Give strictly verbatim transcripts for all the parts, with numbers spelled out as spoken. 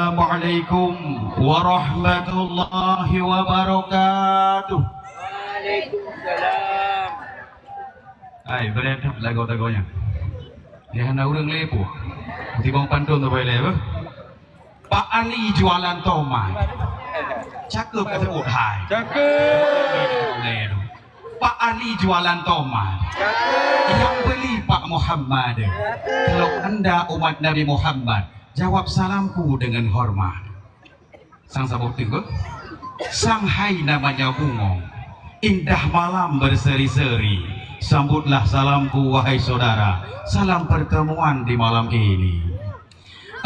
Assalamualaikum warahmatullahi wabarakatuh. Waalaikumsalam. Hai, beureukat lagoe-lagoe nyan. Di hana ureuëng lé peue. Tibong pantôn tu boleh lé, beuh? Pak Ali jualan tomat. Cakep kata hai. Cakep. Pak Ali jualan tomat. Yang beli Pak Muhammad. Kalau anda umat Nabi Muhammad, jawab salamku dengan hormat. Sang saboh teuk, sang hai namanya bungong. Indah malam berseri-seri. Sambutlah salamku, wahai saudara. Salam pertemuan di malam ini.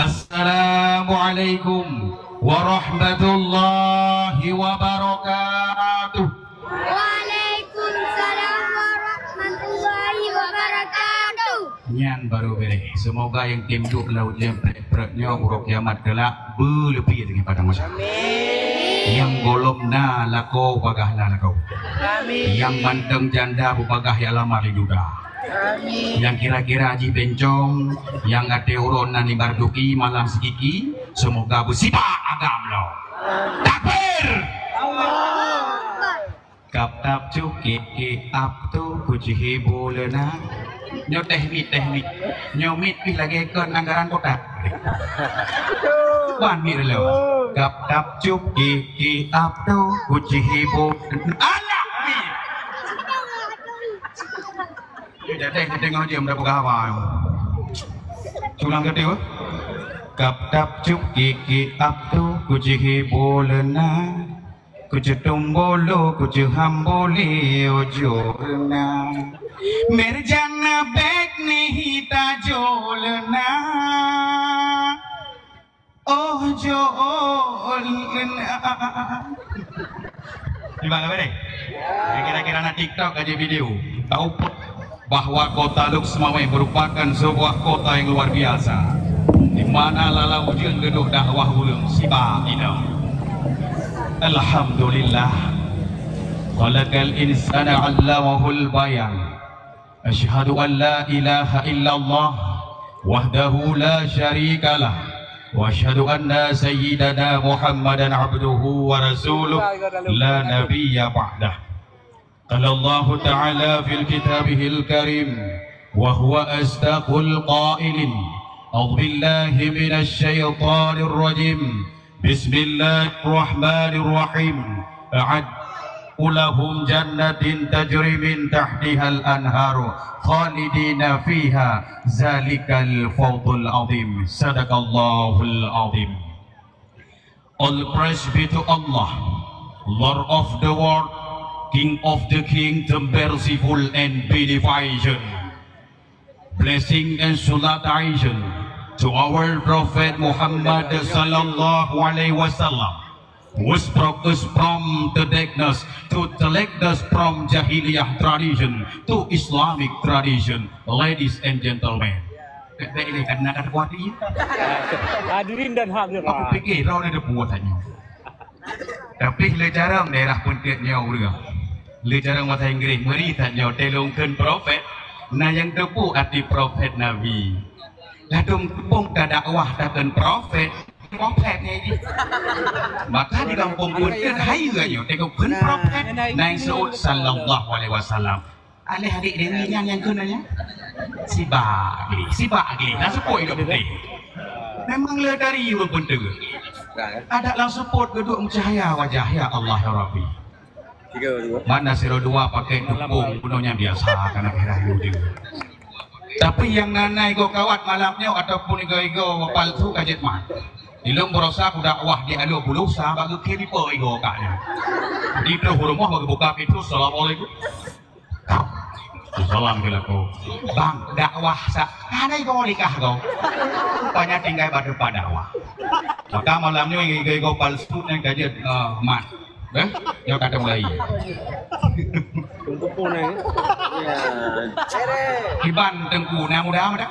Assalamualaikum warahmatullahi wabarakatuh. Waalaikumsalam warahmatullahi wabarakatuh. Nyan baru beres. Semoga yang tim duek laut nyang prek-prek nyoe uroe kiamat kelak beuleupie teungoh padang mahsyar. Amin. Nyang gohlom na lakoe, bagah na lakoe. Amin. Nyang mantong janda beubagah ya lamar lé duda. Nyang kira-kira jih bencong, nyang até uroe na nibar duki malam sikiki, semoga beusibak agam lom. Takbir! Kap tap cup ki ki ap tu kuci hibu lena. Nyoe teh mit, teh mit. Nyoe mit pih lagée kon anggaran kota. Ban mit lom. Kap tap cup ki ki ap tu kuci hibu. Anak mit. Jadi, tengok dia, mudah peugah haba. Ulang keu tiep. Kap tap cup ki ki ap tu kuci hibu lena. Kuci tumbolo, kuci hamboli ujur na. Mirjana bek ni hita jol na. Oh, jol na. Di mana, Bang? Kira-kira na TikTok aja video. Tahu bahwa kota Lhokseumawe merupakan sebuah kota yang luar biasa, di mana lalau ujeuen geuduek dakwah ureuëng sibak inong. Alhamdulillah. Khalaqal insana 'allamahul bayan. Asyhadu an la ilaha illallah wahdahu la syarikalah, wa asyhadu anna sayyidana Muhammadan abduhu wa rasuluh, la nabiyya ba'dah. Qala Allahu ta'ala fil kitabihil karim, wa huwa asdaqul qailin. A'udzu billahi minasy syaithanir rajim. Bismillahirrahmanirrahim. A'adda lahum jannatin tajri min tahtihal anharu khalidina fiha, zalikal fawzul azim. Sadaqallahul azim. All praise be to Allah, Lord of the world, King of the king, the merciful and beneficent. Blessing and salutation to our Prophet Muhammad sallallahu alaihi wasallam, who brought us from the darkness to the likeness, from jahiliyah tradition to Islamic tradition. Ladies and gentlemen, bèk-bèk lé, karena ka teukuati. Hadirin dan hadirat. Aku pikir, rau ada buat tanya. Tapi le jarang daerah Peunteuet nyoe ureueng. Le jarang bahasa Inggris, meuri that nyoe, teuh lôn kheun prophet. Na nyang teupeu arti prophet, nabi. Ladôm teupông tadakwah takheun prophet, prophet nyan jih. Maka di gampông Peunteuet hai nyoe, teuh kheun prophet, na nyang seuôt sallallahu alaihi wasallam. Aléh adék Dewi nyan nyang keunoe nyan. Sibak gleh, sibak gleh. Lam seupôt idop putéh. Memang le dari ureueng Peunteuet. Adak lam seupôt geuduek meucahya wajah, ya Allah, ya Rabbi. Mana sidroe dua pakai teupông, bunoe nyan biasa, kana kira yu je. Tapi nyang na-na igoe kawat malam nyoe ataupun igoe-igoe palsu ka jeuet mat. Di lôn baroesa kudakwah di Alue Buloh, sa bak geukhem ipe igoe kak nyan. Di troh u rumoh bak geubuka pintoe, "Assalamualaikum." Salam keu lakoe. "Bang, dakwah sa-," hana igoe likah goe. Rupanya tinggai bak teumpat dakwah. Maka malam nyoe igoe-igoe palsu nyan ka jeuet, eh, mat. Eh, nyoe ka teumulai. Teungku pun, eh. Ya. Kiban teungku na muda meuda.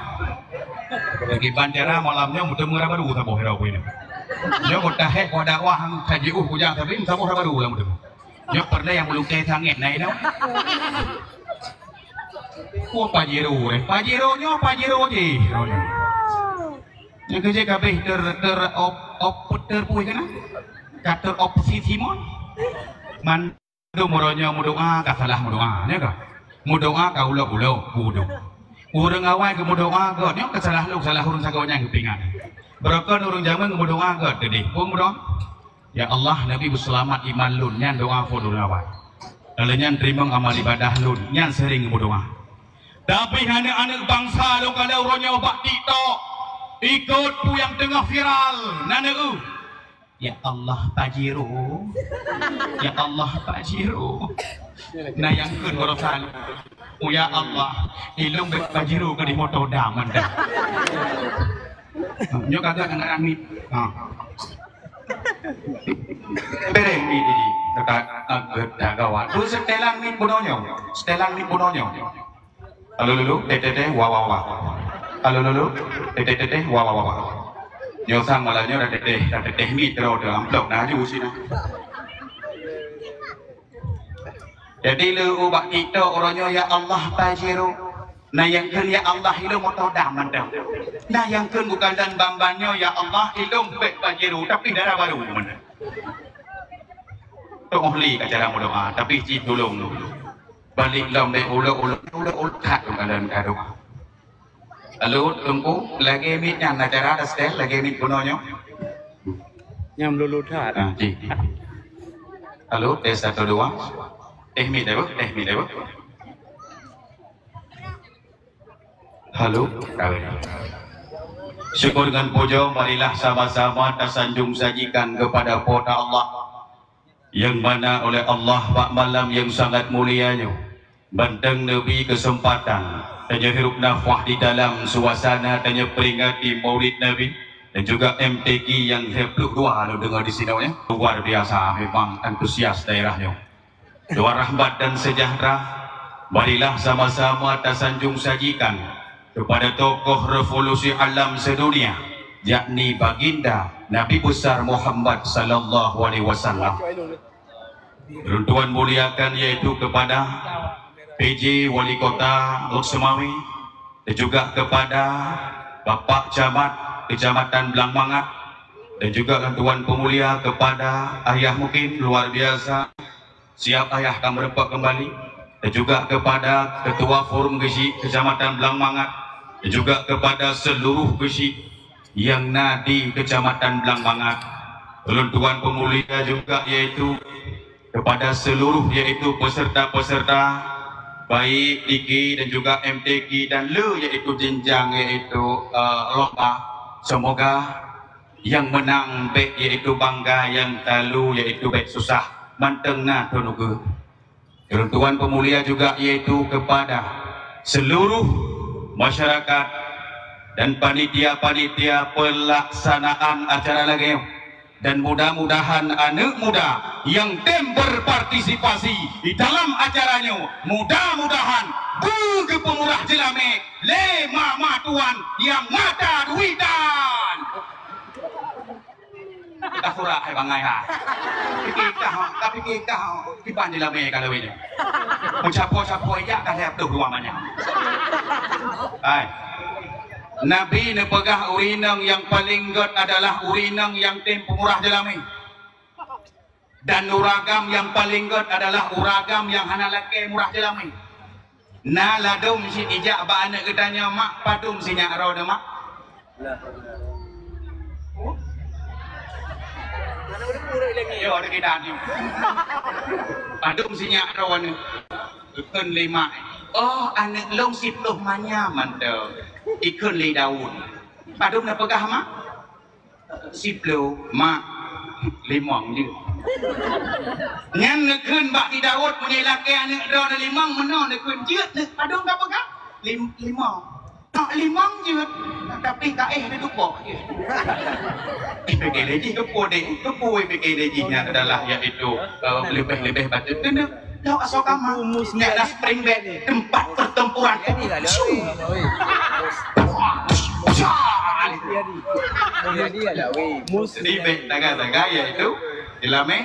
Kiban cara malam nyoe meuteumé ureueng baru saboh, hira pih nyoe. Nyoe meuta hék keu dakwah ka jiôh kujang, tapi saboh ureueng baru lam meuteumé. Nyoe peureulèe nyang meulukèe sangét na inoe. Oh, Pajero, eh. Pajero nyoe, Pajero jih. Nyoe keuh jih ka abéh ter-, ter-, op-, Op puter pui kana? Katur op si Simon. Mandum uroe nyoe meudoa ka salah meudoa, nya ka? Meudoa ka ulok-ulok, udong. Ureueng awai geumeudoa gét, nyoe ka salah lôn, salah ureueng sagoe nyang geupingat. Beurokon ureueng jameun geumeudoa gét teuh deh. Peue meudoa? Ya Allah, neubi beuseulamat iman lôn, nyan doa phon ureueng awai. Lheueh nyan teurimong amal ibadah lôn, nyan seuring geumeudoa. Tapi aneuk-aneuk bansa lôn kalon uroe nyoe bak TikTok, ikot peue nyang teungoh viral, na neu-eu. Ya Allah, Pajero. Ya Allah, Pajero. Na nyang kheun barosan. Oh, ya Allah, ilôn bèk Pajero keudeh moto dam mantong. Nyoe ka gét ngon Amit. Ha. Bereng ni jadi. Kata, ah, gét dah gawat. Tu setelan mit bunoe nyoe. Setelan mit bunoe nyoe. Halo, lulu, teh, teh, teh, wa, wa, wa. Halo, lulu, teh, teh, teh, teh, wa, wa, wa, wa. Nyoe sang malam nyoe dah teh, teh, dah teh, teh, mit, terus, terus, amplop, dah aju sini. Jadi, le ubak TikTok uroe nyoe, "Ya Allah, Pajero." Na nyang kheun, "Ya Allah, ilôn moto dam mantong." Na nyang kheun bukan dan bamban nyoe, "Ya Allah, ilôn bèk Pajero, tapi dara barô mantong." Teuh ahli ka cara meudoa, tapi cit tulông dulu. Balik lom bèk ulok-ulok, ulok-ulok that lom dalam doa. Halo, Teungku, lagèe mit nyan, na cara ada style, lagèe mit bunoe nyoe. Nyang lulu that. Ah, ji. Halo, tes satu dua. Teh mit, eh, teh mit, eh. Halo, kawin. Syukur ngon puja, marilah sama-sama tasanjung sajikan kepada Po teu Allah. Nyang mana oleh Allah bak malam nyang sangat mulia nyoe, mantong neubi keuseumpatan tanyoe hirup nafah di dalam suasana tanyoe peuringati Maulid Nabi dan juga M T Q nyang lhèe ploh dua lôn deungoe di sinoe nyoe. Luar biasa memang antusias daerah nyoe. Doa rahmat dan sejahtera, marilah sama-sama tasanjung sajikan kepada tokoh revolusi alam sedunia, yakni Baginda Nabi Besar Muhammad sallallahu alaihi wasallam. Ulôn tuan muliakan yaitu kepada P J Wali Kota Lhokseumawe dan juga kepada Bapak Camat Kecamatan Blang Mangat dan juga ulôn tuan peumulia kepada Ayah Mukim luar biasa. Siap Ayah ka meureumpok keumbali. Dan juga kepada Ketua Forum Geuchik Kecamatan Blang Mangat, dan juga kepada seluruh geuchik nyang na di Kecamatan Blang Mangat. Ulôn tuan peumulia juga yaitu kepada seluruh yaitu peserta-peserta baik T K dan juga M T Q dan le yaitu jenjang yaitu, eh, lomba. Semoga nyang meunang bèk yaitu bangga, nyang talu yaitu bèk susah. Mantong na teunugeue. Ulôn tuan peumulia juga yaitu kepada seluruh masyarakat dan panitia-panitia pelaksanaan acara lagèe nyoe. Dan mudah-mudahan aneuk muda nyang tem berpartisipasi di dalam acara nyoe, mudah-mudahan beugeupeumurah jeulamèe lé mama tuan nyang mata duitan. Ka surak hai bangai ha. Pike kah, ka pike kah, kiban jeulamèe ka lawét nyoe. Meucapo-capo ijak ka lhèe ploh dua manyam. Hai. Nabi neupeugah ureueng inong nyang paleng gét adalah ureueng inong nyang tem peumurah jeulamèe. Dan ureueng agam nyang paleng gét adalah ureueng agam nyang hana lakèe murah jeulamèe. Na ladôm cit ijak bak aneuk geutanyoe, "Mak, padum sinyak droeneuh, Mak?" Yo, ada kidan nyoe. "Padum sinyak droeneuh?" Geukheun lé mak, "Oh, aneuk lôn siploh manyam mantong." Ikheun lé Daud. "Padum neupeugah, Mak?" "Siploh, Mak." "Limong jeuet." Nyan neukheun bak si Daud, meunyoe lakèe aneuk droeneuh limong, meunoe neukheun jeuet, neuk padum ka peugah? Lim-, limong. "Ah, limong jeuet, tapi ka éh dudoe boh jeuet." Pike lé jih keupeue deh, keupeue pike lé jih nyan adalah yaitu, eh, leubeh-leubeh bacut keuneuk. Lok asoe kama, nyan na spring bed, tempat pertempuran. Jadi bed tagai-tagai iaitu jeulamèe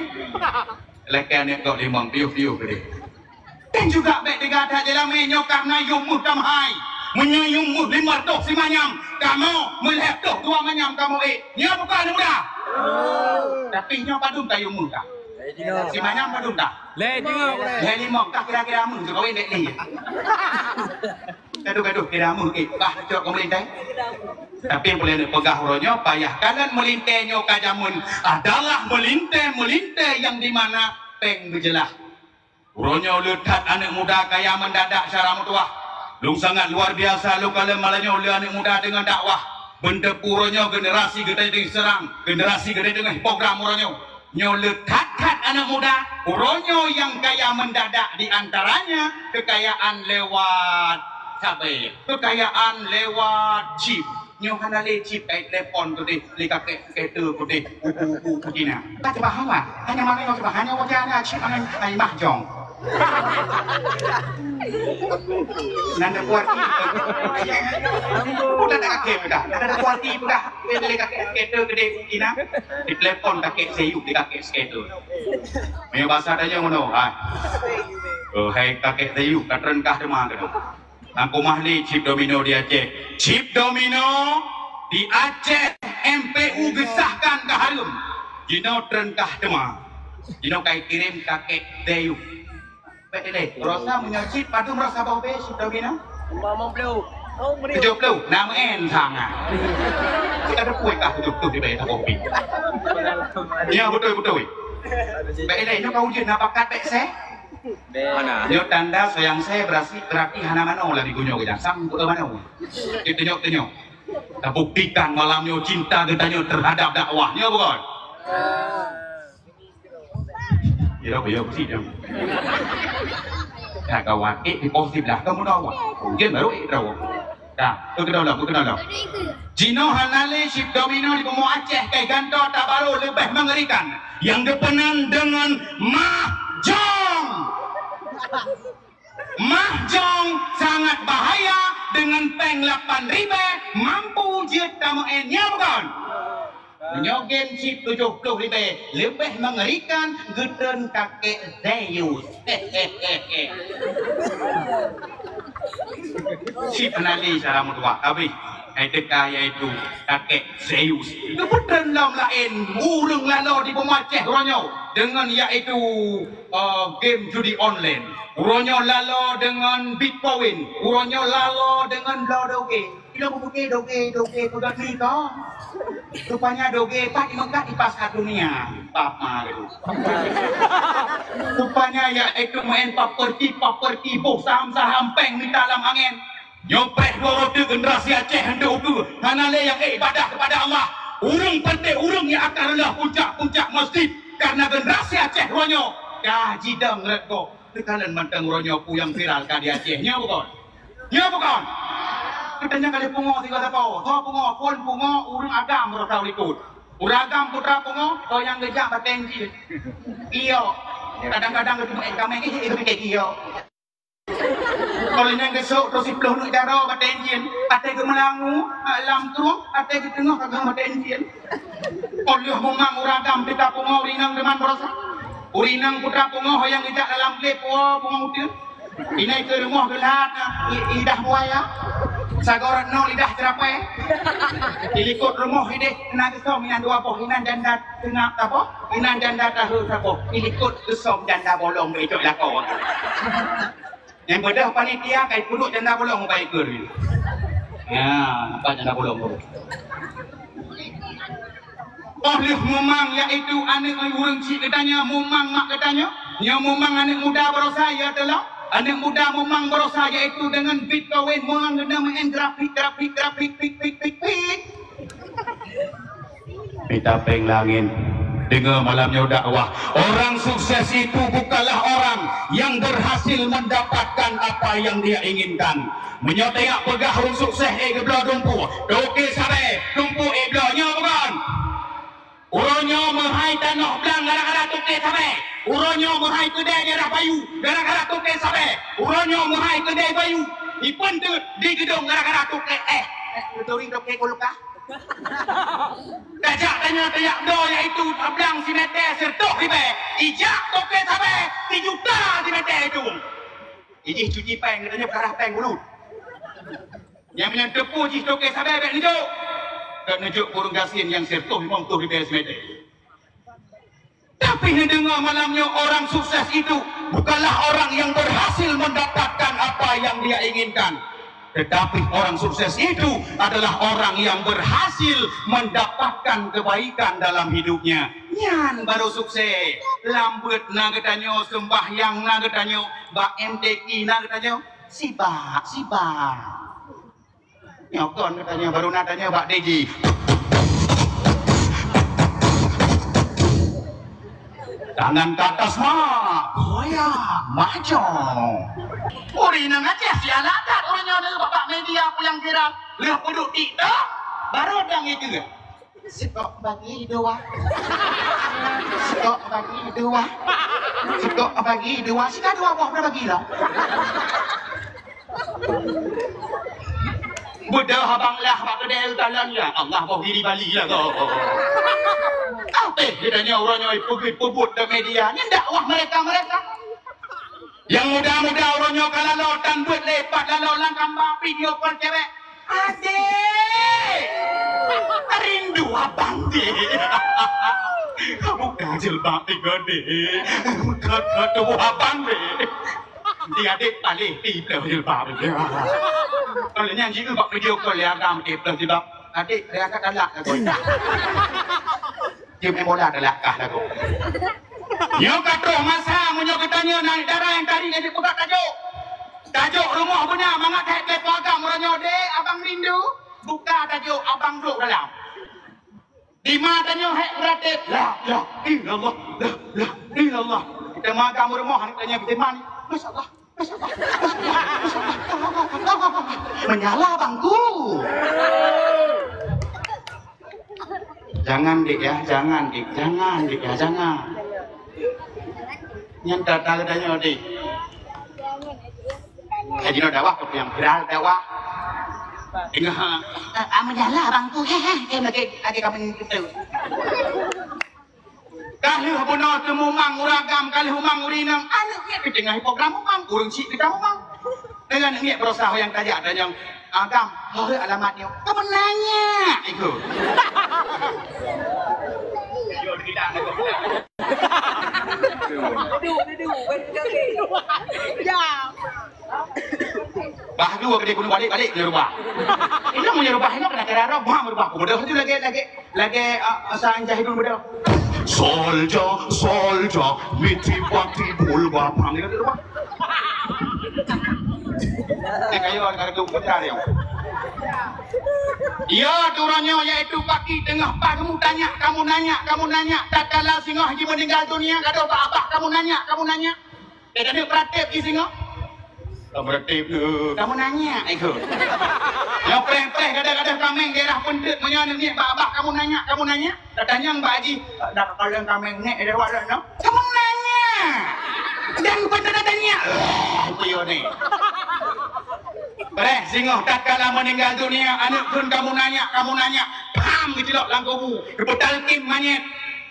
lakèe aneuk gok limong piôh-piôh keudeh. Dan juga bèk teuga that jeulamèe nyoe karena yum meuh tamhai. Meunyoe yum meuh limong reutôh simanyam, kamoe meulhèe ploh dua manyam kamoe ék. Nyoe bukan aneuk muda. Tapi nyoe padum kayu meuh kah? Simanyang padum kah? Lhèe limong. Lhèe limong kah kira-kira meuh tu kawin dek ni. Gaduh-gaduh kira meuh, eh, bah cok keu meulintèe. Tapi nyang peureulèe neupeugah uroe nyoe, payah kalon meulintèe nyoe ka jameun adalah meulintèe-meulintèe nyang di mana péng geujeulaih. Uroe nyoe le that aneuk muda kaya mendadak cara meutuah. Lôn sangat luar biasa lôn kalon malam nyoe le aneuk muda deungon dakwah. Beunteupeu uroe nyoe generasi geutanyoe diserang, generasi geutanyoe program uroe nyoe. Nyoe le that-that aneuk muda, uroe nyoe nyang kaya mendadak di antaranya kekayaan lewat sabé, kekayaan lewat chip. Nyoe hana lé chip, eh, telepon tu deh, lé kakek skater tu deh, buku-buku tu Cina. Ka ceubahan lah. Hanya mana nyoe ceubahan, nyoe wajan na chip angai, ai mah jong. Nan ada kuat ni. Udah tak kakek peugah. Nan ada kuat ni peugah. Lé kakek skater tu deh, buku Cina. Di telepon kakek Seyup, di kakek skater. Meunyoe basa tanyoe meunoe, ha. Oh, hai kakek Seyup, ka treun kah teuma keunoe. Aku mah lé chip domino di Aceh. Chip domino di Aceh M P U gesahkan ka hareuem. Jinoe treun kah teuma. Jinoe kai kirém kakek Zeyup. Bèk ilèe, rosa meunyoe chip padum rosa boh bèe chip domino? Lima puluh. Tujuh puluh, na meu'en sangat. Kita ada kueh kah tujuh puluh di bèe boh bèe. Ya, beutôi-beutôi. Bèk ilèe, nyoe kau ujeuen na bakat bèk seh. Mana? Nyoe tanda soyang seh berarti, berarti hana manoe lam igu nyoe, kita sang buka manoe. Kita tengok-tengok. Tabuktikan malam nyoe cinta geutanyoe terhadap dakwah. Nyoe bukan? Ya, ya, mesti dia. Nah, kawan, eh, di pos di belakang mana awak? Mungkin baru eh, tahu. Dah, tu kena lah, tu kena lah. Jinoe hana lé chip domino di Bumoe Aceh kai gantoe tabarô leubeh mengerikan. Yang geupeunang dengan mahjong. Mahjong sangat bahaya, dengan péng lapan ribèe mampu jeuet tameu'en, nya bukan? Meunyoe game chip tujuh puluh ribèe leubeh mengerikan, geutreun kakek Zeus. Chip hana lé cara meutuah, habéh. Hai teuka yaitu kakek Zeus. Geupeutrön lom laén ureueng laloe di Bumoe Aceh uroe nyoe deungon yaitu, eh, game judi online. Uroe nyoe laloe deungon Bitcoin. Uroe nyoe laloe deungon bloe doge. Ilôn bukeuti doge, doge peugah ni kah. Rupanya doge pat di Mekah di pasar dunia. Papa tu. Rupanya yaitu main properti, properti, boh saham-saham péng mita lam angén. Nyoe preh dua rote generasi Aceh hantu ukeue, hana lé nyang ék ibadah kepada Allah. Ureueng penting ureueng nyang akan reuloh puncak-puncak masjid karena generasi Aceh uroe nyoe ka jidong rot gob. Teukalon mantong uroe nyoe peue nyang viral ka di Aceh. Nyoe bukon? Nyoe bukon? Geutanyoe ka lheueh pungo sigoe sapo. Soe pungo? Phon pungo ureueng agam rot likot. Ureueng agam putra pungo, soe nyang geujak bateng jih. Iyo. Kadang-kadang geuteumeung kaméng, ih, ih, ih, iyo. Óh lheueh nyan geusok troh siplôh neuk jaroe batèe enjin, até geumeulangu lam trueng, até geuteungoh ka geuh batèe enjin. Óh lheueh mumang ureueng agam teuka pungo ureueng inong teuma baroesa. Ureueng inong putra pungo nyang geujak lam glé pungo, pungo uteuen. Inan keu rumoh geulat, i-, lidah buaya. Sagoe rot nyoe lidah ceurapée. Di likot rumoh idéh na geusom inan dua boh, inan janda teungab saboh, inan janda tahe saboh. Di likot geusom janda bolong beuicok lakoe. Nyang beudôh panitia kai peuduek janda bolong ubak ikeur. Ya, nampak janda bolong tu. Óh lheueh mumang, yaitu aneuk ureueng chik geutanyoe, mumang mak geutanyoe, nyoe mumang aneuk muda baroesa, ya teulah. Aneuk muda mumang baroesa, yaitu deungon Bitcoin, mumang geutanyoe meu'en grafik, grafik, grafik, pik, pik, pik, pik. Mita péng langét. Deungoe malam nyoe dakwah. Orang sukses itu bukanlah orang yang berhasil mendapatkan apa yang dia inginkan. Meunyoe tajak peugah ureueng sukses ék geubloe dumpeue, toke sabe, dumpeue ék bloe, nyoe bukon? Uroe nyoe meuhai tanoh blang gara-gara toke sabe. Uroe nyoe meuhai keudè daerah Bayu gara-gara toke sabe. Uroe nyoe meuhai keudè Bayu ipeunteut di Geudong gara-gara toke, eh, eh, toke kulkas. Tajak tanyoe tajak bloe, yaitu blang simeter siratoh ribèe, ijak toke sabe sijuta simeter itu. Ijih cuci péng, katanya peukara péng bulut. Nyang meunyan teupeu jih toke sabe bèk neujok. Ka neujok ureuëng gasien nyang siratoh limong ploh ribèe simeter. Tapi neudeungoe malam nyoe, orang sukses itu bukanlah orang yang berhasil mendapatkan apa yang dia inginkan. Tetapi orang sukses itu adalah orang yang berhasil mendapatkan kebaikan dalam hidupnya. Nyan baru sukses. Lam beuet na geutanyoe, seumbahyang na geutanyoe, bak M T Q na geutanyoe, sibak, sibak. Nyoe kon geutanyoe baru na tanyoe bak D J. Tangan ke atas, Mak. Goyang, maju. Ureuëng inong Aceh sialah that ureuëng nyoe bak media peue nyang viral. Lheueh peuduek TikTok, baru dang itu. Sikok bagi dua. Sikok bagi dua. Sikok bagi dua. Sika dua boh pernah bagi lah. Beudôh abang lah bak keudè talan, ya Allah, boh giri Bali lah kau. Tapi geutanyoe uroe nyoe peubuet-peubuet di media, nyan dakwah mereka-mereka. Nyang muda-muda uroe nyoe ka lalo tan buet lé pat lalo lam kamba video call cewek. Adek! Rindu abang, Dek. Buka jilbab tiga, Dek. Buka tubuh abang, Dek. Di adek paléh tipleh jilbab. Kalau nyan jiku bak video call ya, abang tipleh jilbab. Adek, dia angkat galak lagu. Tim bola adalah kah lagu. Nyoe ka troh masa meunyoe geutanyoe naik darah nyang tadi jadi peugah tajok. Tajok rumoh beuna mangat hek lé pagam uroe nyoe, dek, abang rindu. Buka tajok, abang duek dalam. Di ma tanyoe hek beuratéb, la ilaha illallah, la ilaha illallah. Kita makan rumoh aneuk tanyoe kita mani. Masya Allah. Menyala bangku. Jangan, Dik, ya, jangan, Dik, jangan, Dik, ya, jangan. Nyan tata geutanyoe, Dik. Haji no dakwah ke yang viral dakwah. Dengar, ha. Ah, menyala bangku. He, he, he, lagi, lagi kami gitu. Ka lheueh bunoe teumumang ureueng agam, ka lheueh umang ureueng inong, aneuk miet teuteungoh program umang, ureueng syiek teuka mumang. Deungon aneuk miet beurasa nyang tajak tanyong, "Agam, ho alamat nyoe?" Kamoe nanya, iku. Ya. Bah dua gede gunung balik, balik ke rumah. Ini mau nyerubah, ini kena kira roh, bah merubah. Bodoh tu lagi, lagi. Lagèe, ah, asa Anjah Hidung beudôh. Soldier, soldier, miti pati bulba, paham ni kan, Pak? Eh, kayu, ada tu, bentar, ya. Ya, turunnya yaitu paki tengah pah kamu tanya, kamu nanya, kamu nanya. Tatkala singoh ji meninggal dunia, gadoh bak abah kamu nanya, kamu nanya. Eh, tadi beuratéb di singoh. Oh, beuratéb tu. Kamu nanya, eh, tu. Nyang preh-preh, gadoh-gadoh kaméng daerah Peunteut, meunyoe aneuk miet bak abah, kamu nanya, kamu nanya. Tatanyong bak Haji, "Dak kalon kaméng nèk daerah awak nyoe?" Kamu nanya. Dan bukan tanda tanya. Eh, itu yo ni. Preh, singoh tatkala meninggal dunia, aneuk kheun kamu nanya, kamu nanya. Pam geucilok lam kubu. Geupetalkin manyét.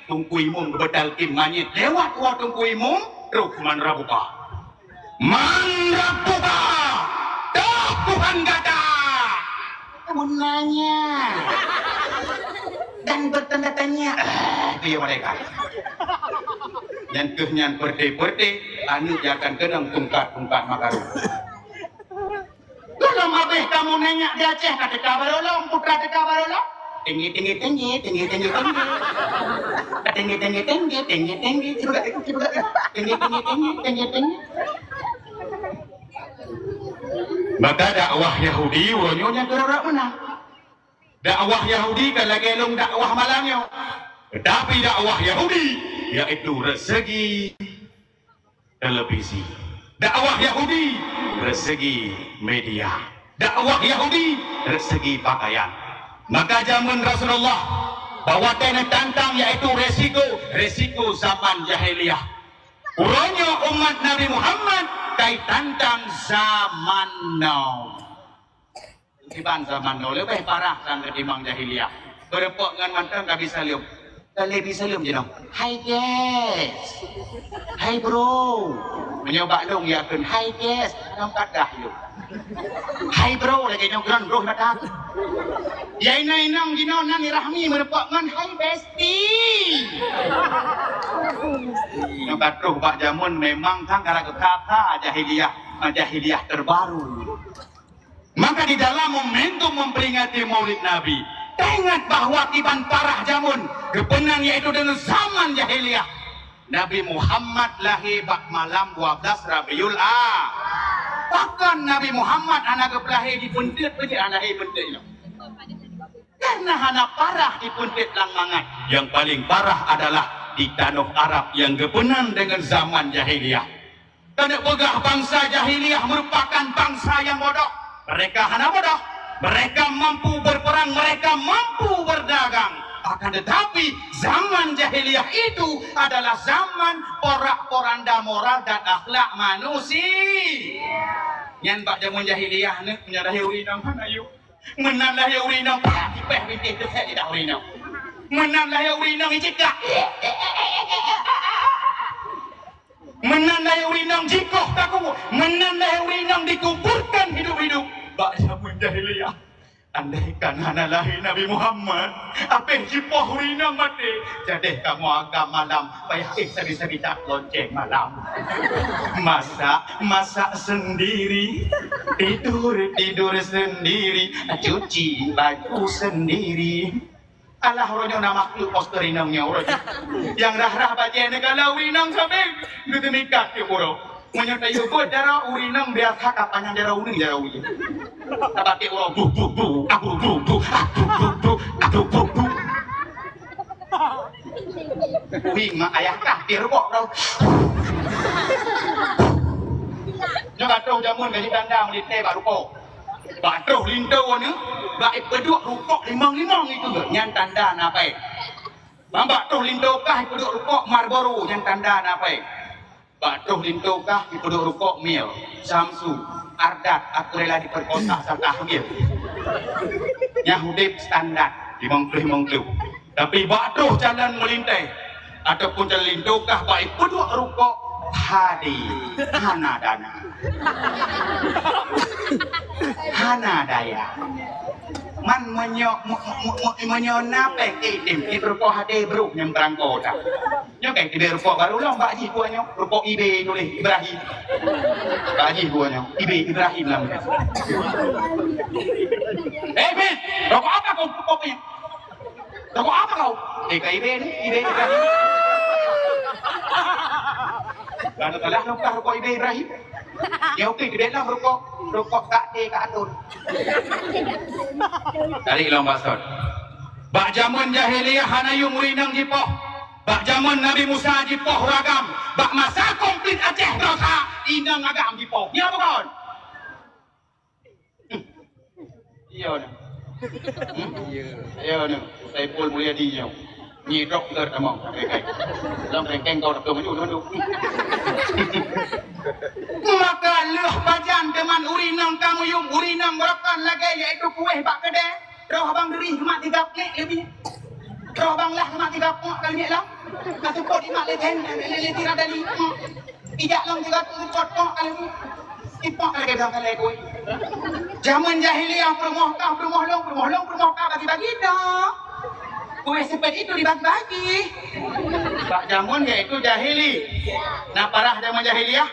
Teungku Imum geupetalkin manyét. Lewat woe Teungku Imum, trok man rabuka. Man rabbuka? Toh Tuhan gata? Kamu nanya dan bertanda tanya. Ah, dia mereka. Nyan keuh nyan perte-perte, aneuk dia akan keunong tungkat-tungkat makaru. Lom abéh kamu nanya di Aceh, ka teuka barô lom, putra teuka barô lom. Tinggi, tinggi, tinggi, tinggi, tinggi, tinggi. Tinggi, tinggi, tinggi, tinggi, tinggi. Cuba, cuba, cuba. Tinggi, tinggi, tinggi, tinggi, tinggi. Maka dakwah Yahudi uroe nyoe nyang keurara meunan. Dakwah Yahudi kan lagèe lôn dakwah malam nyoe. Tetapi dakwah Yahudi yaitu rezeki televisi. Dakwah Yahudi, rezeki media. Dakwah Yahudi, rezeki pakaian. Maka zaman Rasulullah, bahwa teuneuk tantang yaitu resiko, resiko zaman jahiliyah. Uroe nyoe umat Nabi Muhammad kai tantang zaman now. Kiban zaman now leubeh parah tan ketimbang jahiliyah. Beureumpok ngon mantong ka bisa leuem. Ka lé bisa leuem jinoe. Hai guys. "Hai bro." Meunyoe bak lôn ya kheun, "Hai guys." Nang padah yuk. "Hai bro," lagèe nyoe keunan broh mata. Ya inong-inong jinoe nan Rahmi meureumpok ngon, "Hai bestie." Nyoe ka troh bak jameun memang kan gara-gara kata jahiliyah, jahiliyah terbaru. Maka di dalam momentum memperingati Maulid Nabi, taingat bahwa kiban parah jameun geupeunang yaitu deungon zaman jahiliyah. Nabi Muhammad lahé bak malam dua belas Rabiul A. Pakon Nabi Muhammad hana geupeulahé di peunteut, peunteut hana lahé peunteut nyoe? Karena hana parah di peunteut lam mangat. Yang paling parah adalah di tanoh Arab yang geupeunang deungon zaman jahiliyah. Taneuk peugah bansa jahiliyah merupakan bansa yang bodoh. Mereka hana bodoh. Mereka mampu berperang, mereka mampu berdagang. Akan tetapi, zaman jahiliyah itu adalah zaman porak-poranda moral dan akhlak manusia. Nyan bak jameun jahiliyah nyoe, meunyoe lahé ureueng inong hana yuk. Meunan lahé ureueng inong, pah, jipéh bintéh teuh lidah ureueng inong. Meunan lahé ureueng inong, icikak. Meunan lahé ureueng inong jikoh kaku, meunan lahé ureueng inong dikuburkan hidup-hidup. Bak jameun jahiliyah, andaikan hana lahé Nabi Muhammad, abéh jipoh ureueng inong maté, jadeh kamoe agam malam, payah éh sabe-sabe that lonceng malam. Masak, masak sendiri, tidur, tidur sendiri, cuci baju sendiri. Alah, uroe nyoe na makhluk poster inong nyoe uroe nyoe. Nyang rhah-rhah bajée neukalon ureueng inong sabe, geuteumika tiep uroe. Meunyoe tayue beuet jaroe ureueng inong biasa ka panyang jaroe uneuen jaroe ujeuen. Tabatek uroe buh buh buh, abu buh buh, abu buh buh, abu buh buh. Uing mak ayah kah di rukok tau. Nyoe ka troh jameun gaji tanda meulintée bak rukok. Bak troh linto nyoe, bak ipeuduek rukok limong-limong itu, nyan tanda na péng. Bak troh linto kah ipeuduek rukok Marlboro, nyan tanda na péng. Bak troh linto kah ipeuduek rukok Mil, Samsu, Ardat, aku rela diperkosa serta hamil. Nyan udeb standar, limong ploh limong ploh. Tapi bak troh jalan meulintée, ataupun jalan linto kah bak ipeuduek rukok, hadi, hana dana. Hana daya. Man meunyoe, me-, me-, me-, meunyoe na péng, eh, tem, eh, rukok hadé brok nyang beurangko dah. Nyoe kan keude rukok baru lom, bak jih buah nyoe, rukok Ibe tuléh Ibrahim. Bak jih buah nyoe, Ibe Ibrahim lam. Eh, Bin, rukok apa kau? Rukok Bin. Rukok apa kau? Eh, ka Ibe ni, Ibe Ibrahim. Kalau salah, nukah rukok Ibe Ibrahim. Ya, oke, di dalam rukok, rukok Kak Te, Kak Atun. Tarik lom basot. Bak jameun jahiliyah hana yum ureueng inong jipoh. Bak jameun Nabi Musa jipoh ureueng agam. Bak masa konflik Aceh Darussalam, inong agam jipoh. Nyo bukan? Iya, nah. Hmm? Iya, nah. Saiful Mulyadi nyoe. Nyi doktor tamong. Long rengkeng kau doktor maju, maju. Maka lheueh pajan teuma ureueng inong ka meuyum, ureueng inong beurokon lagée, yaitu kueh bak keudè. Roh abang duri mak tiga pek lebih. Roh abang lah mak tiga pek kali lah. Ka seupôt imak leten, le-, le-, le-, tira dali. Ijak lom tiga pek seupôt pek kali. Ipok lagée dua kali kueh. Jameun jahiliyah peurumoh kah, peurumoh lôn, peurumoh lôn, peurumoh kah bagi-bagi dak. Kueh seupôt itu dibagi-bagi. Bak jameun yaitu jahili. Na parah jameun jahiliyah?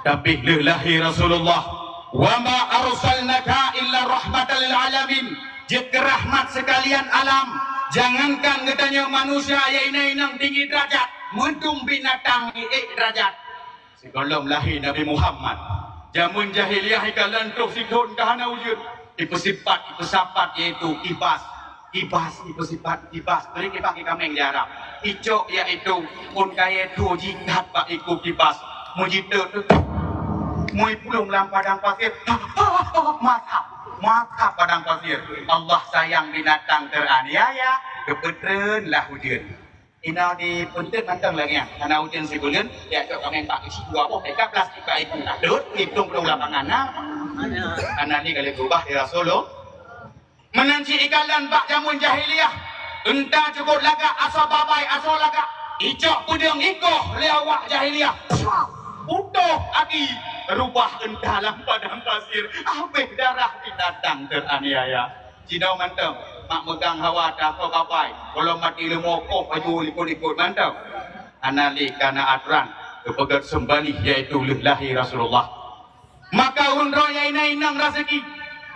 Tapi lheueh lahé Rasulullah, "Wa ma arsalnaka illa rahmatan lil alamin." Jeuet keu rahmat seukalian alam. Jangankan geutanyoe manusia nyang inong-inong tinggi derajat, meudum binatang ék derajat. Sigohlom lahé Nabi Muhammad, jameun jahiliyah ikalon troh sithon ka hana ujeuen. Ipeusipat, ipeusapat, yaitu kibas. Kibas, ipeusipat kibas. Bri kibas di kaméng di Arab. Icok, yaitu phon kayée thô jikat bak iku kibas. Meujiteuk, meupulong lam padang pasir. Mantap, mantap padang pasir. Allah sayang binatang teraniaya, geupeutreun lah ujeuen. Inoe di Peunteut mantong lagée nyan. Hana ujeuen sibuleuen, ya cok kaméng bak isi dua boh teka plastik bak iku. Dot, itong-tong lapangan na. Hana ni kali berubah di Rasulullah. Meunan cit ikalon bak jameun jahiliyah. Unta cukôp lagak, asoe babai, asoe lagak. Icok peudeueng ikoh lé awak jahiliyah. Putôh aki, rubah unta lam padang pasir, habéh darah binatang teraniaya. Jinoe mantong, mak meugang hawa takoh kapai, gohlom maté leumo koh baju likot-likot mantong. Hana lé kana atoran, geupeugét seumbalih, yaitu lheueh lahé Rasulullah. Maka ureuëng droe nyang inong-inong raseuki,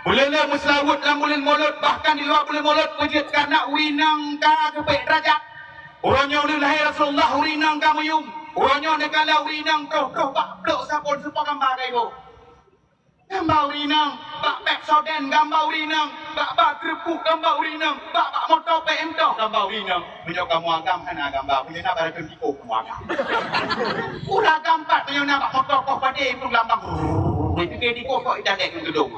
buleuleu meuseulaweuet lam buleuen Molot, bahkan di luwa buleuen Molot, peujeuet karna ureuëng inong ka geubek deurajat. Uroe nyoe lheueh lahé Rasulullah, ureuëng inong ka meuyum. Uroe nyoe neukalon ureuëng inong troh-troh bak blok sapon seupôt gamba kaiboh. Gamba ureuëng inong, bak Pepsodent gamba ureuëng inong, bak bak keureupuk gamba ureuëng inong, bak bak moto P M toh gamba ureuëng inong. Meunyoe kamoe agam hana gamba, meunyoe na barang teuntiku kamoe agam. Ureuëng agam pat meunyoe na bak moto koh padé pun lambang. Weh, pike di koh kok italek ngon geudong.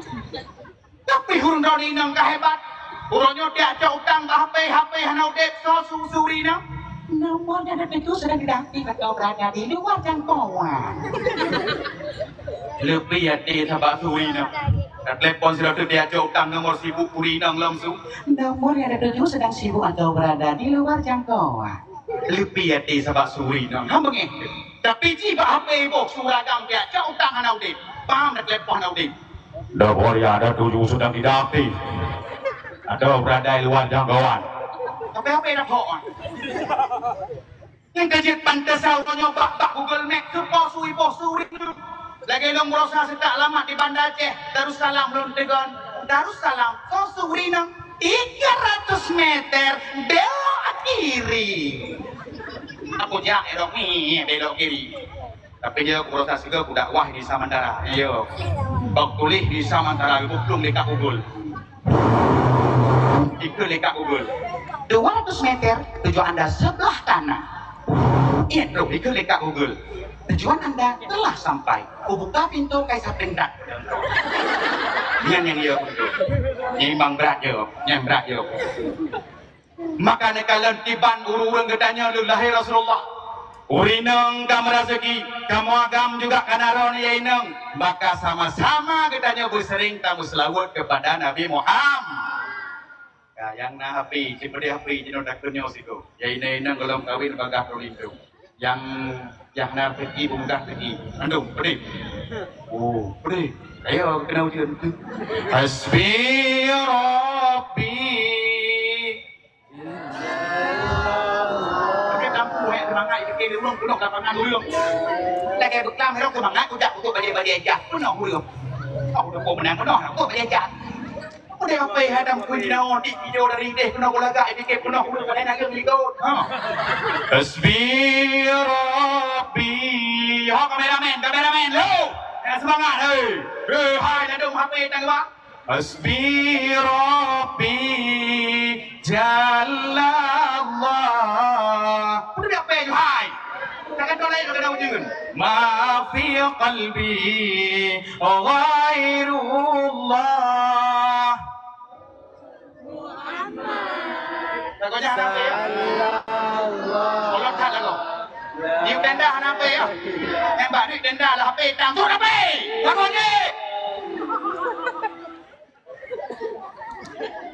Tapi ureuëng droeneuh inong ka hebat. Uroe nyoe tiak cok utang bak H P, H P hana udeb, soe su-su ureuëng inong? Nomor yang ada itu sedang tidak aktif atau berada di luar jangkauan. Leubeh até sabab su ureuëng inong. Ka telepon sidroe teuk tiak cok utang nomor sibuk ureuëng inong lom su. Nomor yang ada tuju sedang sibuk atau berada di luar jangkauan. Leubeh até sabab su ureuëng inong. Hana beungéh. Tapi jih bak H P boh su ureuëng agam tiak cok utang hana udeb. Paham dak telepon hana udeb. Nomor yang ada tuju sedang tidak aktif atau berada di luar jangkauan. Tapi H P dah phok. Nyang ka jeuet pantesan uroe nyoe bak, bak Google Map teuh po su, po su ureuëng inong. Lagée lôn beurasa seutak lamat di Banda Aceh, Darussalam lôn teugon. Darussalam, po su ureuëng inong? Tiga ratus meter, belok kiri. Aku jak, belok ni, belok kiri. Tapi jih ku beurasa sigoe ku dakwah di Samantara. Iya. Bak tuléh di Samantara, geupeuplueng lé Kak Google. Ikheun lé Kak Google. Dua ratus meter, tujuan Anda sebelah kanan. Iya, trok ikheun lé Kak Google. Tujuan Anda telah sampai. Kubuka pintu kai sapeng dat. Nyan nyang iya beutôi. Nyang memang brat jih, nyang brat jih. Maka neukalon kiban ureuëng-ureuëng geutanyoe lheueh lahé Rasulullah. Ureuëng inong ka meuraseuki, kamoe agam juga kana droeneuh nyang inong. Maka sama-sama geutanyoe beuseuring tameuseulaweuet keupada Nabi Muhammad. Ya, nyang na H P, cipeudeh H P jinoe takheun nyoe sigoe. Ya, inong-inong gohlom kawen bagaih droe lintong. Nyang, nyang na rezeki, peumudah rezeki. Mandum, peudeh. Oh, peudeh. Ayo, keunoe ujeuen. Hasbi Rabbi. Tapi kampung, eh, seumangat, itu kiri ureuëng, peunoh lapangan ureuëng. Lagée beuklam, rok seumangat, kujak pukul bajée-bajée jah, peunoh ureuëng. Oh, udah kau menang, peunoh, kau bajée jah. Udah apa ya, hadam kui di naon, di video dari deh, peunoh gulagak, dikit peunoh, udah pada nak ligot. Ha. Hasbi Rabbi. Ha, kameramen, kameramen, lo. Ya, seumangat, hei. Hei, hai, ladom H P tang ba. Hasbi Rabbi Jalla Allah. Udah apa ya, hai? Takkan doa lain, takkan ujeuen. Ma fi qalbi ghairullah. Lagonya hana pé. Kolot that lagoe. Di tenda hana pé ya. Nembak duit tenda lah H P tang tu hana pé. Lagonya.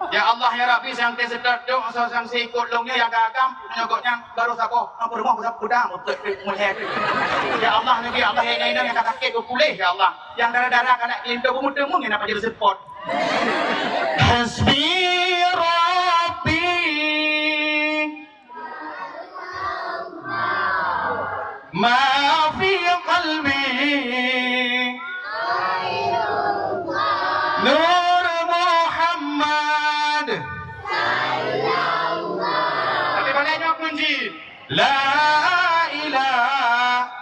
Ya Allah, ya Rabbi, sang teuh seutôt dong, sang si ikot lông nyoe nyang ka agam, nyoe gobnyan baru saboh, ampôn rumoh beusab kudang, beutôi peuet mulhèt. Ya Allah, neubi Allah, ya Allah, nyang ka sakét geupuléh, ya Allah. Nyang dara-dara ka na keulinto beumeuteumèe, nyan apa jadi seupôt. Hasbi Rabbi. Ma fi qalbi Nur Muhammad. Tapi balik nyoe kunci. La ilaha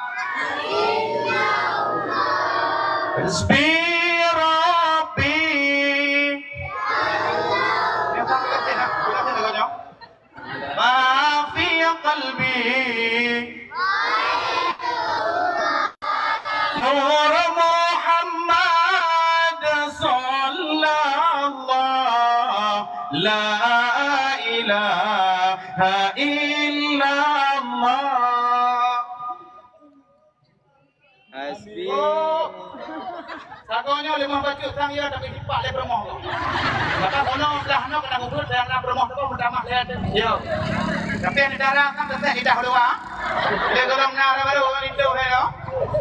illallah. Hasbi Rabbi. Ma fi qalbi Nur Muhammad sallallahu la ilaha illallah. Hasbi. Sagoe nyoe limong bacut sang ya, tapi dipak lé peurumoh. Maka kono belah nyoe kena gugur, dan na peurumoh tu pun tamah lé. Yo. Tapi ada darah kan, sesek lidah luar. Dia golong na orang baru, orang itu, saya.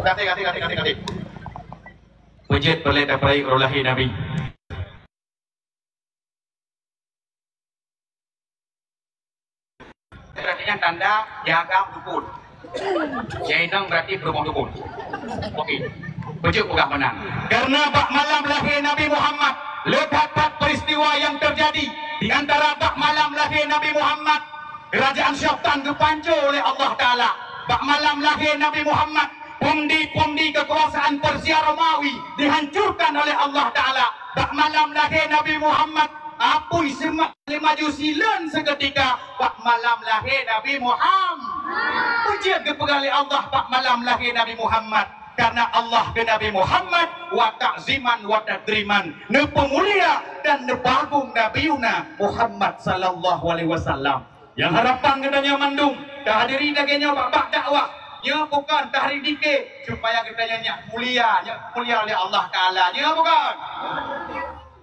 Kasih, kasih, kasih, kasih, kasih. Peujeuet peureulèe tapeurayeuk uroe lahé Nabi. Berarti nyan tanda jaga dukun. Jai nang berarti beureumoh dukun. Oke. Peujeuet peugah meunan. Karena bak malam lahé Nabi Muhammad, le that-that peristiwa yang terjadi di antara bak malam lahé Nabi Muhammad, kerajaan syaitan geupanco oleh Allah Taala. Bak malam lahé Nabi Muhammad, pundi-pundi kekuasaan Persia Romawi dihancurkan oleh Allah Taala. Bak malam lahé Nabi Muhammad, apui seumah lé Majusi leuen seuketika bak malam lahé Nabi Muhammad. Peujeuet geupeugah lé Allah bak malam lahé Nabi Muhammad. Karena Allah keu Nabi Muhammad wa ta'ziman wa takriman, neupeumulia dan neupeuagung Nabiuna Muhammad sallallahu alaihi wasallam. Nyang harapan geutanyoe mandum tahadiri lagèe nyoe bak-bak dakwah. Nyoe bukon tahadiri dikée supaya geutanyoe nyak mulia, nyak mulia lé Allah Taala. Nyoe bukon?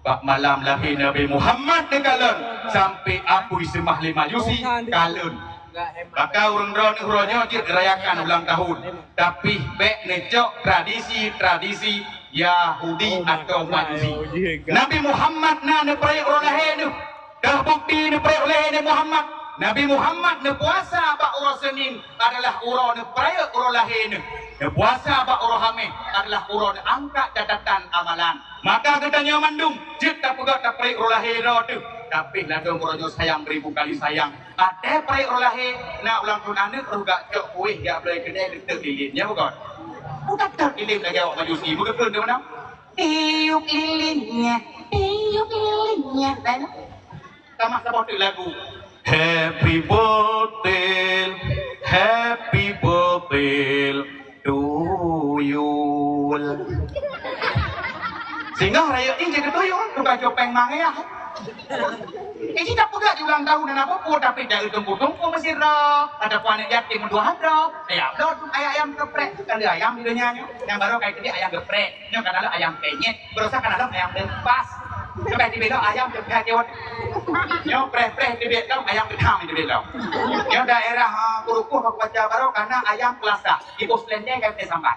Bak malam lahé Nabi Muhammad neukalon, sampoe apui seumah lé Majusi kalon. Maka ureueng droeneuh uroe nyoe jeuet rayakan ulang tahun, tapi bèk neucok tradisi-tradisi Yahudi atau Majusi. Nabi Muhammad na neupeurayeuk uroe lahé neuh. Dah bukti neupeurayeuk uroe lahé Nabi Muhammad. Nabi Muhammad neupuasa bak uroe Senin adalah uroe neupeurayeuk uroe lahé neuh. Neupuasa bak uroe Hamèh adalah uroe neuangkat catatan amalan. Maka geutanyoe mandum jeuet tapeugah tapeurayeuk uroe lahé droe teuh. Tapi ladôm uroe nyoe sayang beribu kali sayang. Watèe peurayeuk uroe lahé, na ulang tahun aneuk, rhot jak cok kueh jak bloe keudè, geuteuk lilin. Nyo bukon? Udah teuk lilin lagèe awak Majusi, beugeuteun di mana? Tiup lilinnya, tiup lilinnya. Lain. Sama saboh teuk lagu. Happy birthday, happy birthday to you. Singoh rayeuk jih jeuet keu tuyul, tukang cupeng mangèh. Eh, jih tapeugah di ulang tahun na peue-peue, tapi dari tungku-tungku meusidroe, ada pun aneuk yatim dua droe, ayam dot, ayam, ayam geprek, kan ada ayam di dunia nyoe. Nyang baru kai tadi ayam geprek, nyoe kan ada ayam penyet, berusaha kan ada ayam lepas. Sampai di beda ayam dekat jawab. Nyoe preh-preh di beda ayam gedang di beda. Nyoe daerah, ah, Kurukuh, Baca Baru karena ayam kelasa, di pos lendeng kan sampai.